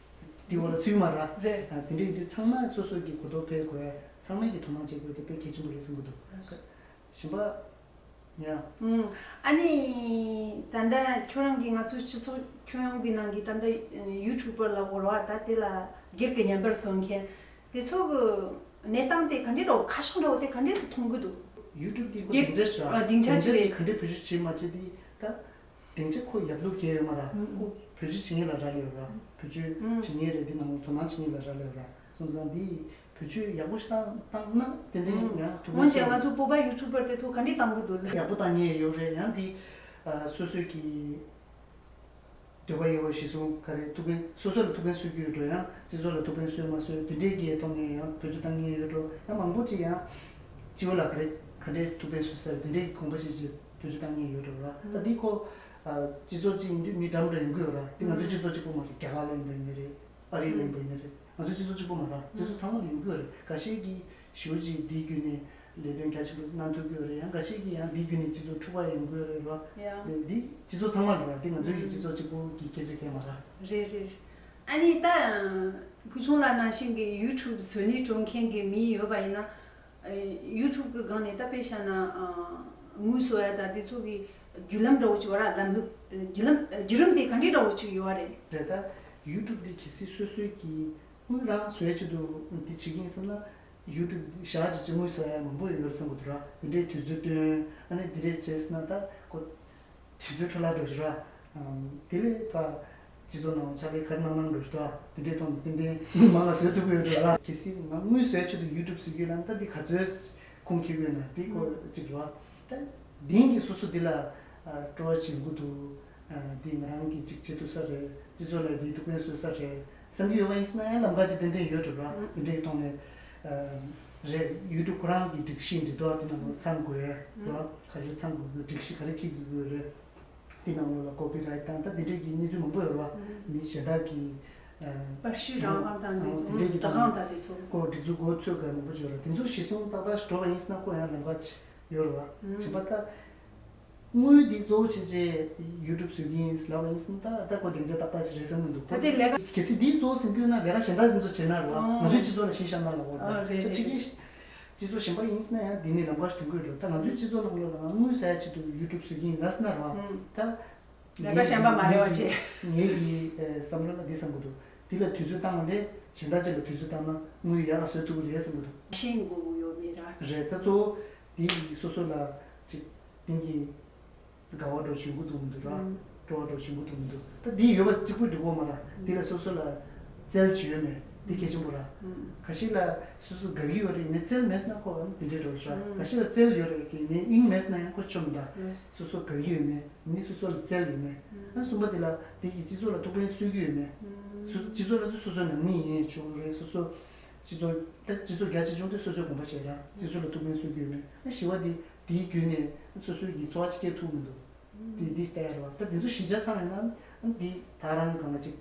དེ་འོག་ལ་ཚུད་མ་ར། རེད། ཨ་དེ་འདྲ་ཡིན་དུས་ཚང་མ་སོ་སོ་གི་གོ་རྟོགས་འཕེལ་དགོས། ཚང་མས་ཀྱི་དོ་སྣང་བྱེད་དགོས་དེ་དཔེ་གལ་ཆེན་པོ་རེད་བསམ་གྱི་འདུག་གཞན་པ་ཡ། ཨུམ། ཨ་ནི་ད་ལྟ་ཁྱོད་རང་གིས་ང་ཚོའི་སྤྱི་ཚོགས་ཁྱོན་ཡོངས་ཀྱི་ནང་གི་ད་ལྟ་YouTuber ལ་གོ་ར་བ་ད་དེ་ལ་སྒེར་གྱི་ཉམས་པར་བཟོ་མཁན་དེ་ཚོ་གི་གནས་སྟངས་དེ་ག་འདྲ་འདྲ་བོ་ཁ་ཕྱོགས་འདྲ་བོ་དེ་ག་འདྲས་སུ་མཐོང་གི་འདུག YouTube དེ་ཁོ་སྒེར་སྡིངས་ཆ་ཞིག་ར། ཨ་སྡིངས་ཆ་ཞིག་རེད། སྡིངས་ཆ་དེ་ག་འདྲས་བེད་སྤྱོད་བྱེད་མ་བྱེད་དེ་ད། སྡིངས་ཆ་ཁོ་ཡག་སྡུག་གང་ཡང་ཡོད་མ་རེད། ཁོ་བེད་སྤྱོད་བྱེད་མཁན་ལ་རག་ལས་ཡོད་ར། བེད་སྤྱོད་བྱེད་མཁན་རེད། འདི་ནང་ལ་དོ་སྣང་བྱེད་མཁན་ལ་རག་ལས་ཡོད་ར། སོང་ཙང་འདི་བེད་སྤྱོད་ཡག་པོ་ཞིག་བཏང་བཏང་ན་ཏན་ཏན་ཡང་ཐུགས་སྔོན་ཆད་ང་ཚོ་བོད་པ་ཡུ་ཊུབ་པར་དེ་ཚོ་ག་འདྲས་བཏང་གི་འདུག་ཡག་པོ་བཏང་མཁན་ཡོད་རེད། ཡང་འདི་ཨ་སོ་སོའི་གི་འདོད་པ་ཡོད་པ་གཞི་བཟུང་ག་རེ་ཐུགས་ཕན་སོ་སོ་ལ་ཐུགས་ཕན་གསོས་ཀྱི་ཡོད་འགྲོ། ཡང་སྤྱི་ཚོགས་ལ་ཐུགས་ཕན་གསོས་མ་གསོས་དེ་འདྲས་ཀྱི་ཐོག་ནས་ཡང་བེད་སྤྱོད་བཏང་མཁན་ཡོད་འགྲོ། ཡང་མང་པོ་ཅིག་ཡང་སྤྱི་བོ་ལ་ག་རེ་ག་འདྲས་ཐུགས་ཕན་གསོས་ས་རེད། དེ་འདྲས་ཀྱི་དགོངས་པ་བཞེས་བྱས་བེད་སྤྱོད་བཏང་མཁན་ཡོད་འགྲོ་ར། ད་འདི་ཁོ་ཨ་སྤྱི་ཚོགས་གཅིག་ཡིན་དུས་མི་འདྲ་མི་འདྲ་ཡོང་གི་ཡོད་ར། འདི་ང་ཚོའི་སྤྱི་ཚོགས་གཅིག་པོ་མ་རེད། རྒྱ་གར་ལ་ཡིན་པ་ཡིན་ནའི་རེད། ཨ་རི་ལ་ཡིན་པ་ཡིན་ནའི་རེད། ང་ཚོའི་སྤྱི་ཚོགས་གཅིག་པོ་མ་རེད། སྤྱི་ཚོགས་ཚང་མ་ལ་ཡོང་གི་ཡོད་རེད། འགའ་ཤས་ཀྱིས་ཞེ་པོ་ཅིག་འདི་བརྒྱུད་ནས་ལས་དོན་རྒྱ་ཆེན་པོ་གནང་ཐུབ་ཀྱི་ཡོད་རེད། ཡང་འགའ་ཤས་ཀྱིས་ཡང་འདི་བརྒྱུད་ནས་སྤྱི་ཚོགས་འཁྲུག་པ་ཡོང་གི་ཡོད་རེད་ར། ཡང་འདི་སྤྱི་ཚོགས་ཚང་མ་ལ་རེད་ར། འདི་ང་ཚོའི་གི་སྤྱི་ཚོགས་གཅིག་པོ་གི་སྐད་ཆ་གང་ཡང་མ་རེད། རེད་རེད། ཨ་ནི་ད་ཕུལ་བྱུང་ལགས་ནང་བཞིན་གྱི་ཡུ་ཊུབ་བཟོ་ནི་སྤྲོ་མཁན་གྱི་མི་ཡོད་པ་ཡིན་ན། ཡུ་ཊུབ་ཀྱི་སྒང་ནས་ད་དཔེ་བཞག་ན་དངུལ་བཟོ་ཡ་ད་དེ་ཚོ་གི་བརྒྱུད་ལམ་འདྲ་བོ་ཅིག་ཡོད་ར། ལམ་ལུགས་བརྒྱུད་ལམ་བརྒྱུད་རིམ་དེ་ག་འདྲའི་འདྲ་བོ་ཅིག་ཡོད་རེད། རེད། ད་ཡུ་ཊུབ་དེ་གལ་སྲིད་སོ་སོའི་གི་དངུལ་རང་བཟོ་ཡ་ཆེད་དུ་དེ་བྱེད་ཀྱི་ཡིན་བསམ་ན་ཡུ་ཊུབ་དེ་བཞག་ཅིག་ཅིག་དངུལ་བཟོ་ཡ་མང་པོ་ཡོད་རེད་བསམ་གི་འདུག་ར། དེ་འདྲའི་དུས་ཚོད་བཏོན་ཨ་ནི་དེ་འདྲས་བྱས་ཟིན་ན་ད་ཁོ། དུས་ཚོད་འཕྲོ་བརླག་འགྲོ་ར། དེ་ལས་ཕ་སྤྱི་ཚོགས་ནང་ཕྱག་ལས་ག་རེ་གནང་གནང་འགྲོ་ཞུ་དོ། དེ་འདྲའི་ཐོག་ནས་ཏན་ཏན་མི་མང་ལ་བཟོས་ཐུབ་ཀྱི་ཡོད་འགྲོ་ར། གལ་སྲིད་ང་དངུལ་བཟོས་ཆེད་དུ་ཡུ་ཊུབ་བཟོ་རྒྱུ་ལ་ད་འདི་ག་ཚོད་ཁུངས་འཁྱོལ་གྱི་ཡོད་ན་འདི་ཁོ་གཅིག་རེད་བ། ད་དེང་གི་སོ་སོ་འདི་ལ་སྤྲོ་བ་ཞིག་ཡོང་གི་འདུག་འདི་ང་རང་གིས་གཅིག་བྱེད་ཐུབ་ས་རེད། སྤྱི་ཚོགས་ལ་འདི་ཐུགས་ཕན་གསོས་ས་རེད་བསམ་གྱི་ཡོད་པ་ཡིན་ན་ཡང་ལམ་ཁ་ཅིག་ཏན་ཏན་ཡོད་འགྲོ་ར། དེ་འདྲའི་ཐོག་ནས་རེད། ཡུ་ཊུབ་ཁོ་རང་གི་སྒྲིག་གཞི་འདི་དོ་དེ་ནང་ལ་ཚང་དགོས་ཡ་དོ་ག་རེ་ཚང་དགོས་དགོས་སྒྲིག་གཞི་ག་རེ་འཁྱེར་དགོས་དགོས་རེད། དེ་ནང་ལོགས་ལ་ཀོ་པི་རའེ་ཊི་དང་ད་དེ་འདྲས་ཀྱི་གནས་ཚུལ་མང་པོ་ཡོད་རེད་བ། ཡང་མི་གཞན་དག་གིས་ པར་ཤུལ་རང་དབང་དང་དེ་ཚོ་དེ་འདྲའི་གི་བདག་དབང་དང་དེ་ཚོ། ཁོ་སྒྲིག་འཛུགས་འགོ་ཚུགས་མཁན་མང་པོ་ཡོད་རེད། དེ་ཚོ་གཞི་བཟུང་ཏག་ཏག་ཞིག་འགྲོ་བ་ཡིན་ཟེར་ན་ཁོ་ཡང་ལམ་ཁ་ཅིག་ཡོད་རེད་བ། གཞན་པ་ད། དངུལ་འདི་གཙོ་བོ་བྱས་བྱས་ཡུ་ཊུབ་བཟོ་གི་ཡིན་ལབ་པ་ཡིན་ཟེར་ན་ད་ད་ཁོ་བདེ་འཇགས་ཏག་ཏག་ཞིག་རེད་བསམ་གི་འདུག་ད་དེ་ལས་ཀ་གལ་སྲིད་འདི་གཙོ་བོ་སེམས་སྐྱོ་ན་ལས་ཀ་གཞན་དག་འདི་ཚོ་བྱེད་ན་རེད་བ། ཨོ་ང་ཚོའི་སྤྱི་ཚོགས་ལ་ཤིང་ཤ་ན་ལ་འོ་ཨ་ད་རེད་ད་ཕྱི་རེད་རྒྱལ་སྤྱི་ཚོགས་གཞན་པ་ཡིན་ཟེར་ན་ཡང་འདི་ནས་ལམ་ཁ་ཞིག་ཐོན་གི་རེད། ད་ང་ཚོའི་སྤྱི་ཚོགས་ནང་ལོགས་ལ་དངུལ་ཟ་ཡ་ཆེད་དུ་ཡུ་ཊུབ་བཟོ་གི་ཡིན་ལབ་ཟེར་ན་རེད་བ། ད་ལས་ཀ་གཞན་པ་མ་རེད་བ་ཆེ། ངའི་གི་བསམ་བློ་ལ་འདི་བསམ་གི་འདུག་འདི་ལ་དུས་ཚོད་བཏང་བ་ལས་གཞན་དག་ཅིག་ལ་དུས་ཚོད་བཏང་ན་དངུལ་ཡག་ག་བཟོ་ཐུབ་གི་རེད་བསམ་གི་འདུག་ཤེས་དགོས་ཀྱི་ཡོད་མེད་ར། རེད་ད་གཙོ་བོ་འདི་ཡི་སོ་སོ་ལ་ཅིག་དེང་གི་དགའ་བ་འདྲ་བྱུང་གི་འདུག་མི་འདུག་ར། ཨང་། སྤྲོ་བ་འདྲ་བྱུང་གི་འདུག་མི་འདུག་ད་འདི་ཡོད་པ་གཅིག་པུ་འགྲིག་གོ་མ་ར། འདི་ལ་སོ་སོ་ལ་རྩལ་ཅིག་ཡོད་མེད་འདི་གལ་ཆེན་པོ་ར། ཨང་། ཁ་ཤས་ལ་སོ་སོ་དགའ་གི་ཡོད་རེད་ནས་རྩལ་མེད་ན་ཁོ་འདི་འདྲའི་འགྲོ་ར། ཨང་། ཁ་ཤས་ལ་རྩལ་ཡོད་རེད་ཀྱི་ནས་དབྱིངས་མེད་ན་ཡང་ཁོ་ཆོ་མི་འདའ། ཨང་། སོ་སོ་དགའ་གི་ཡོད་མེད། མི་སོ་སོ་ལ་རྩལ་ཡོད་མེད། ཨ་གསུམ་པ་དེ་ལ་དེ་གི་སྤྱི་ཚོགས་ལ་ཐུགས་ཕན་གསོས་ཀྱི་ཡོད་མེད། སོ་སྤྱི་ཚོགས་ལ་དུ་སོ་སོའི་ནང་མི་ཡིན་བྱུང་རེད། སོ་སོ་སྤྱི་ཚོགས་ད་སྤྱི་ཚོགས་རྒྱ་ཆེ་ཆུང་དེ་སོ་སོའི་དགོངས་པ་བཞེས་ར་སྤྱི་ཚོགས་ལ་ཐུགས་ཕན་གསོས་ཀྱི་ཡོད་མེད། ཨ་བཞི་བ་དེ་དེའི་བརྒྱུད་ནས་སོ་སོའི་གི་འཚོ་བ་ཅིག་སྐྱེལ་ཐུབ་མི་འདུག་དེ་དེ་ལྟ་ཡ་རེད་བ། ད་དེ་ཚོ་གཞི་ཆ་ཚང་ཡིན་ན་ཨ་དེ་ད་རང་གང་ལ་ཅིག་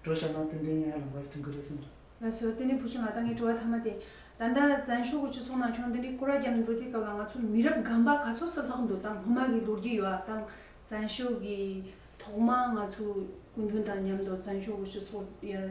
འགྲོ་བཞག་ན་ཏན་ཏན་ཡང་ལམ་ཁ་ཐོན་གི་རེད་བསམ། ལགས་སོ། དེ་ནས་བུ་ཆུང་ལགས་ད་ངའི་དྲི་བ་མཐའ་མ་དེ། ད་ལྟ་བཙན་བྱོལ་གྱི་སྤྱི་ཚོགས་ནང་ཁྱོད་དེ་འདྲའི་སྐོར་ར་རྒྱབ་ནས་འགྲོ་དུས་སྐབས་ལ་ང་ཚོ་མི་རབས་རྒན་པ་ག་ཚོད་སུ་ལྷག་འདུག་ད་སྔོན་མ་གི་ལོ་རྒྱུས་ཡོད་ཨ། ད་བཙན་བྱོལ་གྱི་ཐོག་མ་ང་ཚོ་སྐུ་མདུན་དང་མཉམ་དུ་བཙན་བྱོལ་གྱི་སྤྱི་ཚོགས་ཡར་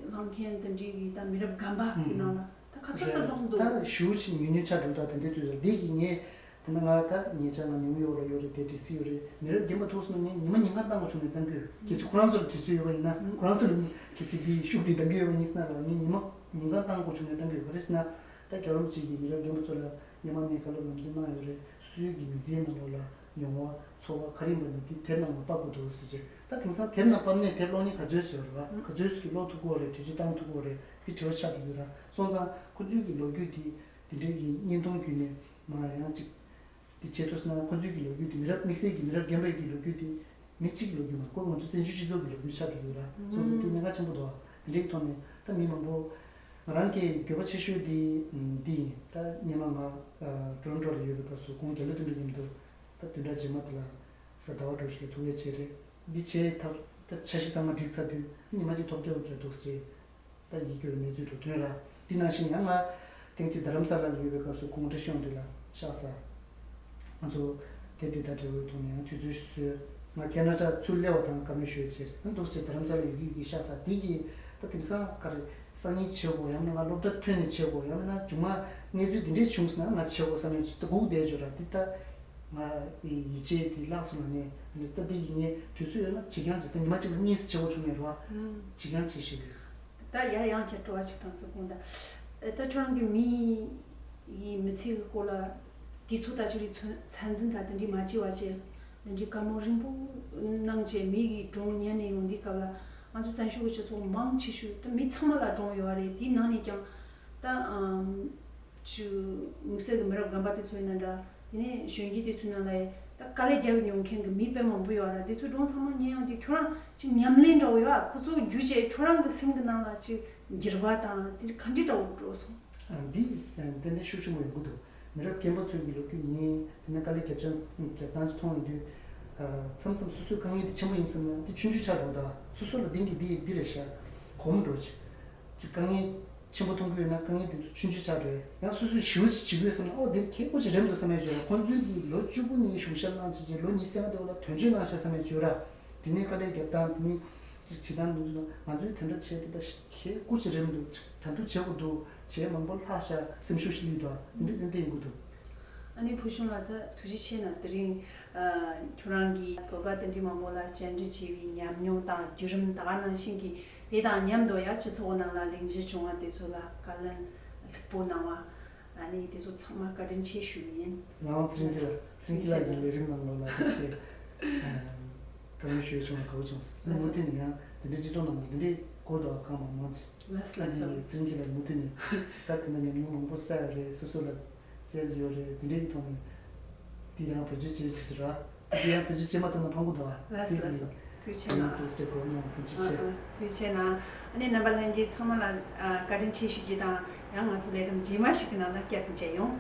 ལངས་མཁན་དེ་འདྲའི་གི་ད་མི་རབས་རྒན་པ་གི་ནང་ལ་ད་ག་ཚོད་སུ་ལྷག་འདུག་ད་ཞུ་ཆེ་ཉུང་ཉུང་ཆགས་འགྲོ་ད་དེ་འདྲའི་དུས་ལ་འདི་གི་ངས། དེ་ན་ང་ད་ཉེ་ཆར་ང་ཉུང་ཡོག་ལ་ཡོད་རེད་དེ་འདྲི་སྲིད་ཡོད་རེད། མི་རབས་རྒན་པ་ཐུག་སོང་ན་ངས་ཉི་མ་ཉིན་གང་བཏང་དགོས་བྱུང་ནས་བཏང་གི་ཡོད། གལ་སྲིད་ཁོ་རང་ཚོ་ལ་དུས་ཚོད་ཡོད་པ་ཡིན་ན་ཁོ་རང་ཚོ་ལ་གལ་སྲིད་འདི་ཤུགས་འདི་གཏང་གི་ཡོད་པ་ཡིན་ཟེར་ན་ར་ངས་ཉི་མ་ཉིན་གང་བཏང་དགོས་བྱུང་ནས་བཏང་གི་ཡོད། ག་རེ་ཟེར་ན་ད་རྒྱལ་བ་རིན་པོ་ཆེ་གིས་མི་རབས་རྒན་པ་ཚོ་ལ་སྔོན་མ་ནས་བཀའ་སློབ་ལམ་སྟོན་གནང་ཡོད་རེད། སོ་སོའི་གི་མི་ཚེའི་ནང་ལོགས་ལ་མྱོང་བ་ཚོར་བ་ག་རེ་ཡིན་པ་ནི་འདི་དེབ་ནང་ལ་ཕབ་དགོས་འདུག་ཟེར་བྱས། ད་དེང་སང་དེབ་ནང་ཕབ་ནས་དེབ་ཀློག་མཁན་ག་ཚོད་ཡོད་རེད་བ། ག་ཚོད་ཅིག་གིས་ཀློག་ཐུབ་ཀྱི་ཡོད་རེད། དུས་ཚོད་བཏང་ཐུབ་ཀྱི་ཡོད་རེད། འདི་དྲི་བ་ཆགས་བསྡད་ཡོད་ར། སོང་ཙང་ཁོ་ཚོའི་གི་ལོ་རྒྱུས་འདི་འདི་འདྲའི་གི་བརྙན་ཐུང་བརྒྱུད་ནས་མ་ཡང་ཅིག་འདི་བྱེད་ཐུབ་སོང་ན་ཁོ་ཚོའི་གི་ལོ་རྒྱུས་འདི་མི་རབས་དམིགས་བསལ་གྱི་མི་རབས་རྒན་པའི་གི་ལོ་རྒྱུས་འདི་མི་གཅིག་གི་ལོ་རྒྱུས་མ་ཁོ་ང་ཚོ་བཙན་བྱོལ་སྤྱི་ཚོགས་ཀྱི་ལོ་རྒྱུས་ཆགས་བསྡད་ཡོད་ར། སོང་ཙང་འདི་གནད་འགག་ཆེན་པོ་འདུག་འདི་འདྲའི་གི་ཐོག་ནས་ད་མི་མང་པོ་ང་རང་གི་འགྱོད་པ་ཆེ་ཤོས་འདི་འདི་ཡིན། ད་སྔོན་མ་ང་ཊོ་རོན་ཊོ་ལ་ཡོད་པའི་སྐབས་སུ་ཁོང་རྒྱ་ལོ་དོན་གྲུབ་མཉམ་དུ་ད་བདུན་ཕྲག་རྗེས་མ་དེ་ལ་གཟའ་ཟླ་བ་འགྲོ་ཞིག་ལ་ཐུག་ཡས་བྱས་རེད། འདི་བྱས་ཐབས་ད་འཆར་གཞི་ཚང་མ་འགྲིག་ཚར་དུས་ཉི་མ་གཅིག་ཐོབ་སྐྱོར་རྒྱག་འདུག་ཟེར། ད་ཡིད་སྐྱོ་བའི་གནས་ཚུལ་འགྲོ་དོན་ར། འདི་ནང་བཞིན་ཡང་ང་ཐེངས་གཅིག་རྡ་རམ་ས་ལ་ལ་ཡོད་པའི་སྐབས་སུ་ཁོང་བཀྲ་ཤིས་དབང་འདུས་ལ་ཤག་ཟ། ང་ཚོ་དེབ་འདི་དང་འབྲེལ་བའི་ཐོག་ནས་ཡང་དུས་ཚོད་བཟོས། ང་ཁེ་ན་ཌ་ཚུར་སླེབས་པ་དང་བཀའ་མོལ་ཞུ་ཡས་བྱས་རེད། ཨ་འདུག་ཟེར་རྡ་རམ་ས་ལ་ཡོད་ཀྱི་ཡོད་ཀྱི་ཤག་ཟ་འདི་གི་ད་དེང་སང་ག་རེ་སང་ཉིན་བྱེད་དགོས་ཡང་མིན་ང་སློབ་གྲྭ་ཐོན་ནས་བྱེད་དགོས་ཡང་མིན་ན་མཇུག་མ་གནས་ཚུལ་འདི་འདྲས་བྱུང་སོང་ན་ང་བྱེད་དགོས་བསམ་ཡས་ད་སྒུག་བསྡད་ཡོད་ར། འདི་ད་ང་ཡིད་ཆེས་དེ་བརླག་སོང་ལ་ནས་ད་འདི་གི་ངས་དུས་ཚོད་ཡོད་ན་བྱེད་རྐྱང་བྱེད། ད་ཉི་མ་གཅིག་ལ་གཉིས་སུ་བྱེད་དགོས་བྱུང་ནས་ར་བྱེད་རྐྱང་བྱེད་ཤེས་ཀྱི་ཡོད། ད་ཡ་ཡང་ཁྱེད་སྤྲོ་བ་ཅིག་བཏང་སོང་དགོངས་དག་ད་ཁྱོད་རང་གི་མི་ཡི་མི་ཚེ་གི་སྐོར་ལ་དུས་ཚོད་ད་ཅིག་རིགས་ཚོད་ཚད་འཛིན་དང་དེ་འདྲའི་མ་བྱས་པ་བྱས་དེ་འདྲའི་བཀའ་མོལ་རིང་པོ་གནང་བྱས་མི་གི་སྒྲུང་ཉན་ནས་ཡོང་དུས་སྐབས་ལ་ང་ཚོ་བཙན་བྱོལ་གྱི་སྤྱི་ཚོགས་མང་ཆེ་ཤོས་ད་མི་ཚང་མ་ལ་སྒྲུང་ཡོད་རེད། དེའི་ནང་ནས་ཀྱང་ད་ཨམ་ཅིག་དམིགས་བསལ་གྱི་མི་རབས་རྒན་པ་དེ་ཚོ་ཡིན་ན་འདྲ། དེ་ནས་གཞོན་སྐྱེས་དེ་ཚོའི་ནང་ལ་ད་དཀའ་ལས་བརྒྱབ་མྱོང་མཁན་གྱི་མི་དཔེ་མང་པོ་ཡོད་ར། དེ་ཚོའི་སྒྲུང་ཚང་མ་ཉན་ཡོང་དུས་ཁྱོད་རང་ཅིག་ཉམས་ལེན་འདྲ་བོ་ཡོད་ཨ། ཁོ་ཚོ་བརྒྱུད་བྱས་ཁྱོད་རང་གི་སེམས་ཀྱི་ནང་ལ་ཅིག་འགྱུར་བ་དང་དེ་ག་འདྲ་འདྲ་བོ་འགྲོ་སོང་། ཨ་འདི་ཏན་ཏན་ཤུགས་ཆེན་པོ་ཡོང་གི་འདུག་མི་རབས་རྒན་པ་ཚོའི་གི་ལོ་རྒྱུས་ཉན་དེ་ནས་དཀའ་ལས་བརྒྱབ་ཆ་བརྒྱབ་སྟངས་ཅིག་མཐོང་ཡོང་དུས་མཚམས་མཚམས་སོ་སོའི་དཀའ་ངལ་དེ་ཆེན་པོ་ཡིན་བསམ་ན་དེ་ཆུང་ཆུང་ཆགས་འགྲོ། ད་སོ་སོ་ལ་དེང་གི་འདི་འདི་རེད་ཤག་གོམས་འགྲོ་ཅིག་ཅིག་དཀའ་ངལ་ཆེན་པོ་མཐོང་གི་ཡོད་ན་དཀའ་ངལ་དེ་ཚོ་ཆུང་ཆུང་ཆགས་འགྲོ། ཡང་སོ་སོས་ཞི་བ་ཅིག་བྱེད་དགོས་བསམ་ན་ཨོ་དེ་ཁྱད་པར་ཅིག་རེད་མི་འདུག་བསམ་ཡས་བྱོས་ར། ཁོང་ཚོས་ཀྱིས་ལོ་བཅུ་དགུ་ནས་གཞུང་ཞབས་གནང་བྱས་བྱས་ལོ་ཉི་ཤུ་རྩ་ལྔ་དེ་བ་ལ་དོན་གཅོད་གནང་ཤག་བསམ་ཡས་བྱོས་ར། དེ་ནས་དཀའ་ལས་བརྒྱབ་སྟངས་དེ་ནས་ཅིག་བྱེད་སྟངས་དེ་ཚོ་ང་ཚོས་དེ་འདྲ་བྱས་དེ་ད་ཁྱད་པར་ཅིག་རེད་མི་འདུག་ད་དུང་བྱེད་དགོས་འདུག་བྱས་མང་པོ་ལྷག་ཤག་སེམས་ཤུགས་ཤིག་སླེབས་འདུག་འདི་འདྲ་ཏན་ཏན་ཡིན་དགོས་འདུག་ཨ་ནི་བུ་ཆུང་ལགས་ད་ཐུགས་རྗེ་ཆེ་གནང་། དེ་རིང་ཨ་ཁྱོད་རང་གིས་བོད་པ་དེ་འདྲའི་མང་པོ་ལ་བཅར་འདྲི་བྱས་པའི་ཉམས་མྱོང་དང་བརྒྱུད་རིམ་ད་ག་ནང་བཞིན་གྱི་དེ་དང་མཉམ་དུ་ཡང་སྤྱི་ཚོགས་ནང་ལ་ལས་འགུལ་བྱུང་བ་དེ་ཚོ་ལ་བཀའ་ལན་ལྷུག་པོ་གནང་བ་ཨ་ནི་དེ་ཚོ་ཚང་མ་བཀའ་དྲིན་ཆེ་ཞུ་གི་ཡིན། ང་རང་ཚེ་རིང་སྐྱིད་ལགས་ཚེ་རིང་སྐྱིད་ལགས་ཀྱི་ལས་རིམ་ནང་ལོགས་ལ་ཐུགས་རྗེ་བཀའ་མོལ་ཞུ་བྱུང་བ་དགའ་བོ་བྱུང་སོང་། ལགས་སོ། མུ་མཐུད་ནས་ཡང་དེ་འདྲའི་སྤྱི་ཚོགས་ནང་ལ་དེ་འདྲའི་གོ་ཐོས་གང་མང་མང་ཅིག་ལགས་སོ་ལགས་སོ། ཨ་ནི་ཚེ་རིང་སྐྱིད་ལགས་མུ་མཐུད་ནས་ད་དེ་འདྲ་ཉམས་མྱོང་མང་པོ་བསགས་ཡོད་རེད། སོ་སོ་ལ་རྩལ་ཡོད་རེད། དེ་འདྲའི་གི་ཐོག་ནས་དེ་ཡང་བེད་སྤྱོད་བྱེད་ཅིག་ར། དེ་ཡང་བེད་སྤྱོད་བྱེད་མ་ཐུབ་ན་ཕངས་པོ་འདུག་ཨ། ལགས་སོ་ལགས་སོ། ཐུགས་རྗེ་ཆེ་གནང་། ཐུགས་རྗེ་ཆེ་གནང་། ཐུགས་རྗེ་ཆེ། ཨ་ཨ་ཐུགས་རྗེ་ཆེ་གནང་། ཨ་ནི་རྣམ་པ་ལྷན་རྒྱས་ཚང་མ་ལ་ཨ་བཀའ་དྲིན་ཆེ་ཞུ་རྒྱུ་དང་ཡང་ང་ཚོ་ལས་རིམ་རྗེས་མ་ཞིག་གི་ནང་ལ་བསྐྱར་དུ་མཇལ་ཡོང་།